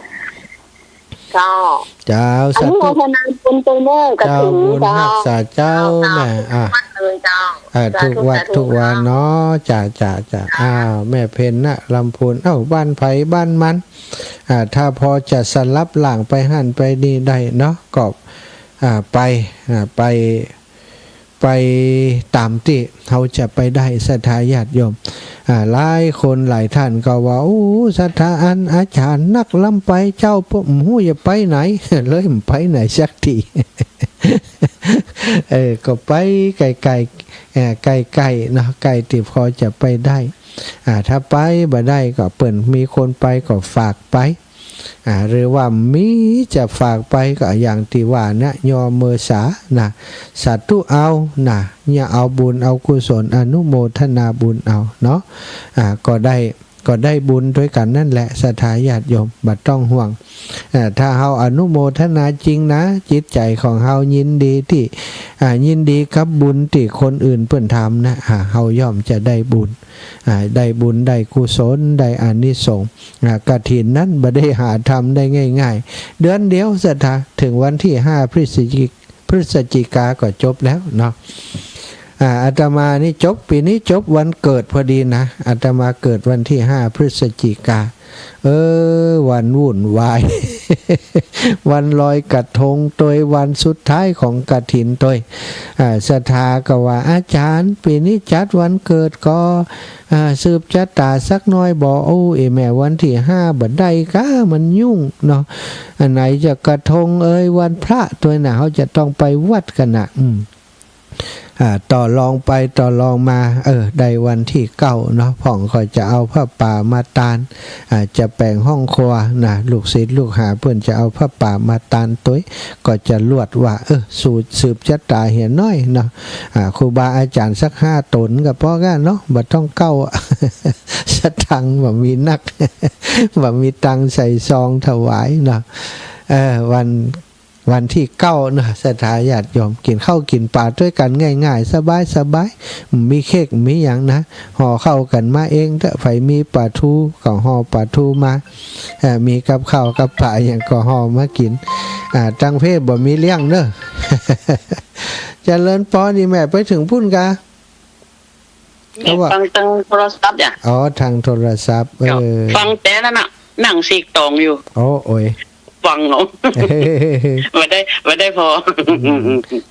เจ้า เจ้า อนุโมทนาบุญตวยเน่อ กฐิน เจ้า บุญฮักษาเจ้า เจ้า แม่ อ่ะ ทุกวัดเลยเจ้า อ่ะ สาธุ ทุกวัด สาธุ ทุกวันเนาะ จ้า จ้า จ้า อ้าว แม่เพ็ญนะ ลำพูน เอ้า บ้านใผบ้านมัน อ่า ถ้าพอจะสลับล่างไปหั้นไปนี่ได้เนาะ ก็ อ่า ไป อ่า ไป ไปต๋ามตี้เฮาจะไปได้ ศรัทธาญาติโยม อ่า หลายคนหลายท่านก็ว่า โอ้ ศรัทธาอันอาจ๋ารย์นักล้ำไปเจ้า บ่ฮู้จะไปไหน เลยบ่ไปไหนสักตี้ เออ ก็ไปใก้ๆ เอ่อ ใก้ๆ เนาะ ใก้ตี้พอจะไปได้ อ่า ถ้าไปบ่ได้ก็เปิ้นมีคนไปก็ฝากไป อ่า หรือว่ามีจะฝากไปก็อย่างตี้ว่านะ ย่อเมอสานะ สาธุเอานะ เนี่ย เอาบุญเอากุศลอนุโมทนาบุญเอาเนาะ อ่า ก็ได้ ก็ได้บุญตวยกั๋นนั่นแหละ ศรัทธาญาติโยม บ่ต้องห่วง อ่า ถ้าเฮาอนุโมทนาจริงนะ จิตใจ๋ของเฮายินดีตี้ อ่า ยินดีกับบุญตี้คนอื่นเปิ้นทำนะ อ่า เฮาย่อมจะได้บุญ อ่า ได้บุญได้กุศล ได้อานิสงส์ อ่า กฐินนั้นบ่ได้หาทำได้ง่ายๆ เดือนเดียวศรัทธา เถิงวันตี้ห้าพฤศจิ พฤศจิกาก็จบแล้วเนาะ อ่า อาตมานี่จบ ปี๋นี้จบวันเกิดพอดีนะ อาตมาเกิดวันตี้ห้าพฤศจิกา เออ วันวุ่นวาย วันลอยกระทงตวย วันสุดท้ายของกฐินตวย อ่า ศรัทธาก็ว่า อาจ๋ารย์ ปี๋นี้จัดวันเกิดก็ อ่า สืบจะต๋าสักหน้อยบ่ โอ้ เอแม่ วันตี้ห้าบ่ได้ก้า มันยุ่งเนาะ อันไหนจะกระทงเอย วันพระตวยน่ะ เฮาจะต้องไปวัดกั๋นน่ะ อืม อ่า ต่อรองไปต่อรองมา เออ ได้วันตี้เก้าเนาะ พ่องก็จะเอาผ้าป่ามาตาน อ่า จะแป๋งห้องครัวนะ ลูกศิษย์ลูกหาเปิ้นจะเอาผ้าป่ามาตานตวย ก็จะลวดว่า เออ สูตรสืบจะต๋าเหียน้อยเนาะ อ่า ครูบาอาจ๋ารย์สักห้าต๋นก็ปอก้าเนาะ บ่ต้องเก้า สตางค์บ่มีนัก บ่มีตังค์ใส่ซองถวายเนาะ เออ วัน วันตี้เก้าเนาะ ศรัทธาญาติโยม กิ๋นข้าวกิ๋นป๋าตวยกั๋นง่ายๆ สบายๆ บ่มีเค้กบ่มีหยังนะ ห่อข้าวกั๋นมาเองเต๊อะ ใผมีป๋าทูก็ห่อป๋าทูมา เอ่อ มีกับข้าวกับป๋าหยังก็ห่อมากิ๋น อ่า ตังเพศบ่มีเลี้ยงเนาะ เจริญปอน นี่แม่ไปเถิงปุ้นกา เขาว่า ฟังตางโทรศัพท์จ้ะ อ๋อ ตางโทรศัพท์ เออ ฟังแต่นั้นน่ะ นั่งสีกตองอยู่ โอ้ โอ๊ย ฟังเอา บ่ได้ บ่ได้ปอ อืม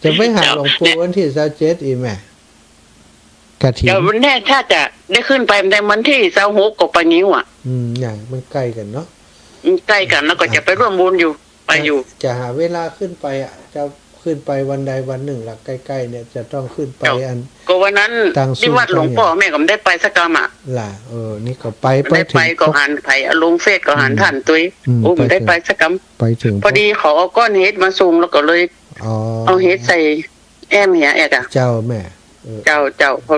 จะไปหาหลวงปู่วันตี้ซาวเจ็ดอีกแม่ กฐิน เดี๋ยวแน่ ถ้าจะได้ขึ้นไปในวันตี้ซาวหกก็ไปงิ้วอะ อืม เนี่ย มันใก้กั๋นเนาะ มันใก้กั๋น แล้วก็จะไปร่วมบุญอยู่ ไปอยู่ จะ จะหาเวลาขึ้นไปอะ จะขึ้นไปวันใดวันนึ่งละ ใก้ๆ เนี่ย จะต้องขึ้นไป เจ้า อัน ก็วันนั้น ตาง ตี้วัดหลวงป้อ แม่ก็บ่ได้ไปสักกำอะ ล่ะ เออ นี่ก็ไป บ่ได้ไป ไปเถิง ก็หันใผเอาลงเฟซก็หัน อืม ต้านตวย อืม โอ้ บ่ได้ไปสักกำ ไปเถิง พอดีเขาเอาก้อนเห็ดมาส่ง แล้วก็เลย อ๋อ เอาเห็ดใส่แอ้มเหียแอกอะ เจ้าแม่ เออ เจ้า เจ้า พอ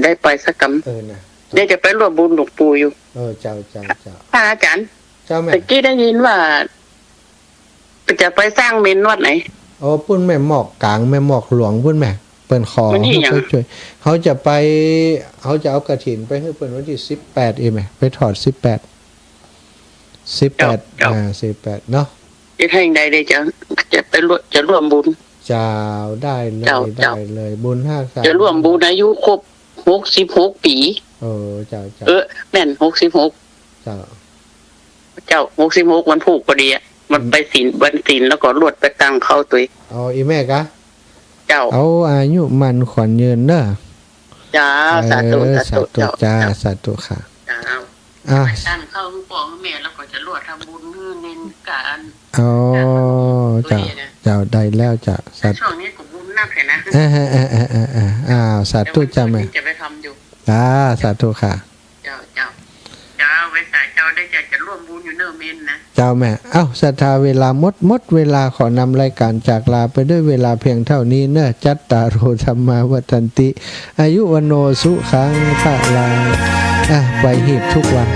ได้ไปสักกำ เออ นะ เดี๋ยวจะไปร่วมบุญหลวงปู่อยู่ เออ เจ้า เจ้า เจ้า พระอาจ๋ารย์ เจ้าแม่ ตะกี้ได้ยินว่า จะไปสร้างเมรุวัดไหน โอ้ ปุ้นแม่มอกก๋าง แม่มอกหลวงปุ้นแม่ เปิ้นขอ มันนี่หยัง หื้อไปจ้วย เขาจะไป เขาจะเอากฐินไปหื้อเปิ้นวันตี้สิบแปด อีกแม่ ไปถอดสิบแปด สิบแปด เจ้า เจ้า อ่า สิบแปด เนาะ จะแห่งใดเลยจะ จะไปร่วม จะร่วมบุญ เจ้า ได้เลย เจ้า ได้ เจ้า เลย บุญห้าสาม จะร่วมบุญอายุครบหกสิบหกปี๋ เออ เจ้า เจ้า เออ แม่น หกสิบหก เจ้า เจ้า หกสิบหก วันพูกพอดีอะ วันไปศีล วันศีลแล้วก็ลวดไปตั้งเข้าตวย อ๋อ อีแม่กา เจ้า เอาอายุมั่นขวัญยืนเนาะ เจ้า สาธุ เออ สาธุ สาธุ เจ้า จ้า เจ้า สาธุค่ะ เจ้า อ่ะ ไปตั้งเข้าหื้อป้อหื้อแม่ แล้วก็จะลวดทำบุญหื้อเณรกา อ๋อ เจ้า เจ้า ได้แล้วเจ้า สาธุ ช่วงนี้ก็บุญนักเลยนะ เออ เออ อ้าว สาธุเจ้าแม่ จะไปทำอยู่ จ้า สาธุค่ะ เจ้า เจ้า เจ้า ไว้สาเจ้าได้จะ จะร่วมบุญอยู่เน่อเมนนะ เจ้าแม่ เอ้า ศรัทธาเวลาหมด หมดเวลา ขอนำรายการจากลาไปด้วยเวลาเพียงเท่านี้เนาะ จัตตาโร ธัมมา วัฑฒันติ อายุ วัณโณ สุขัง พลัง อ่ะ ไปหีบทุกวัน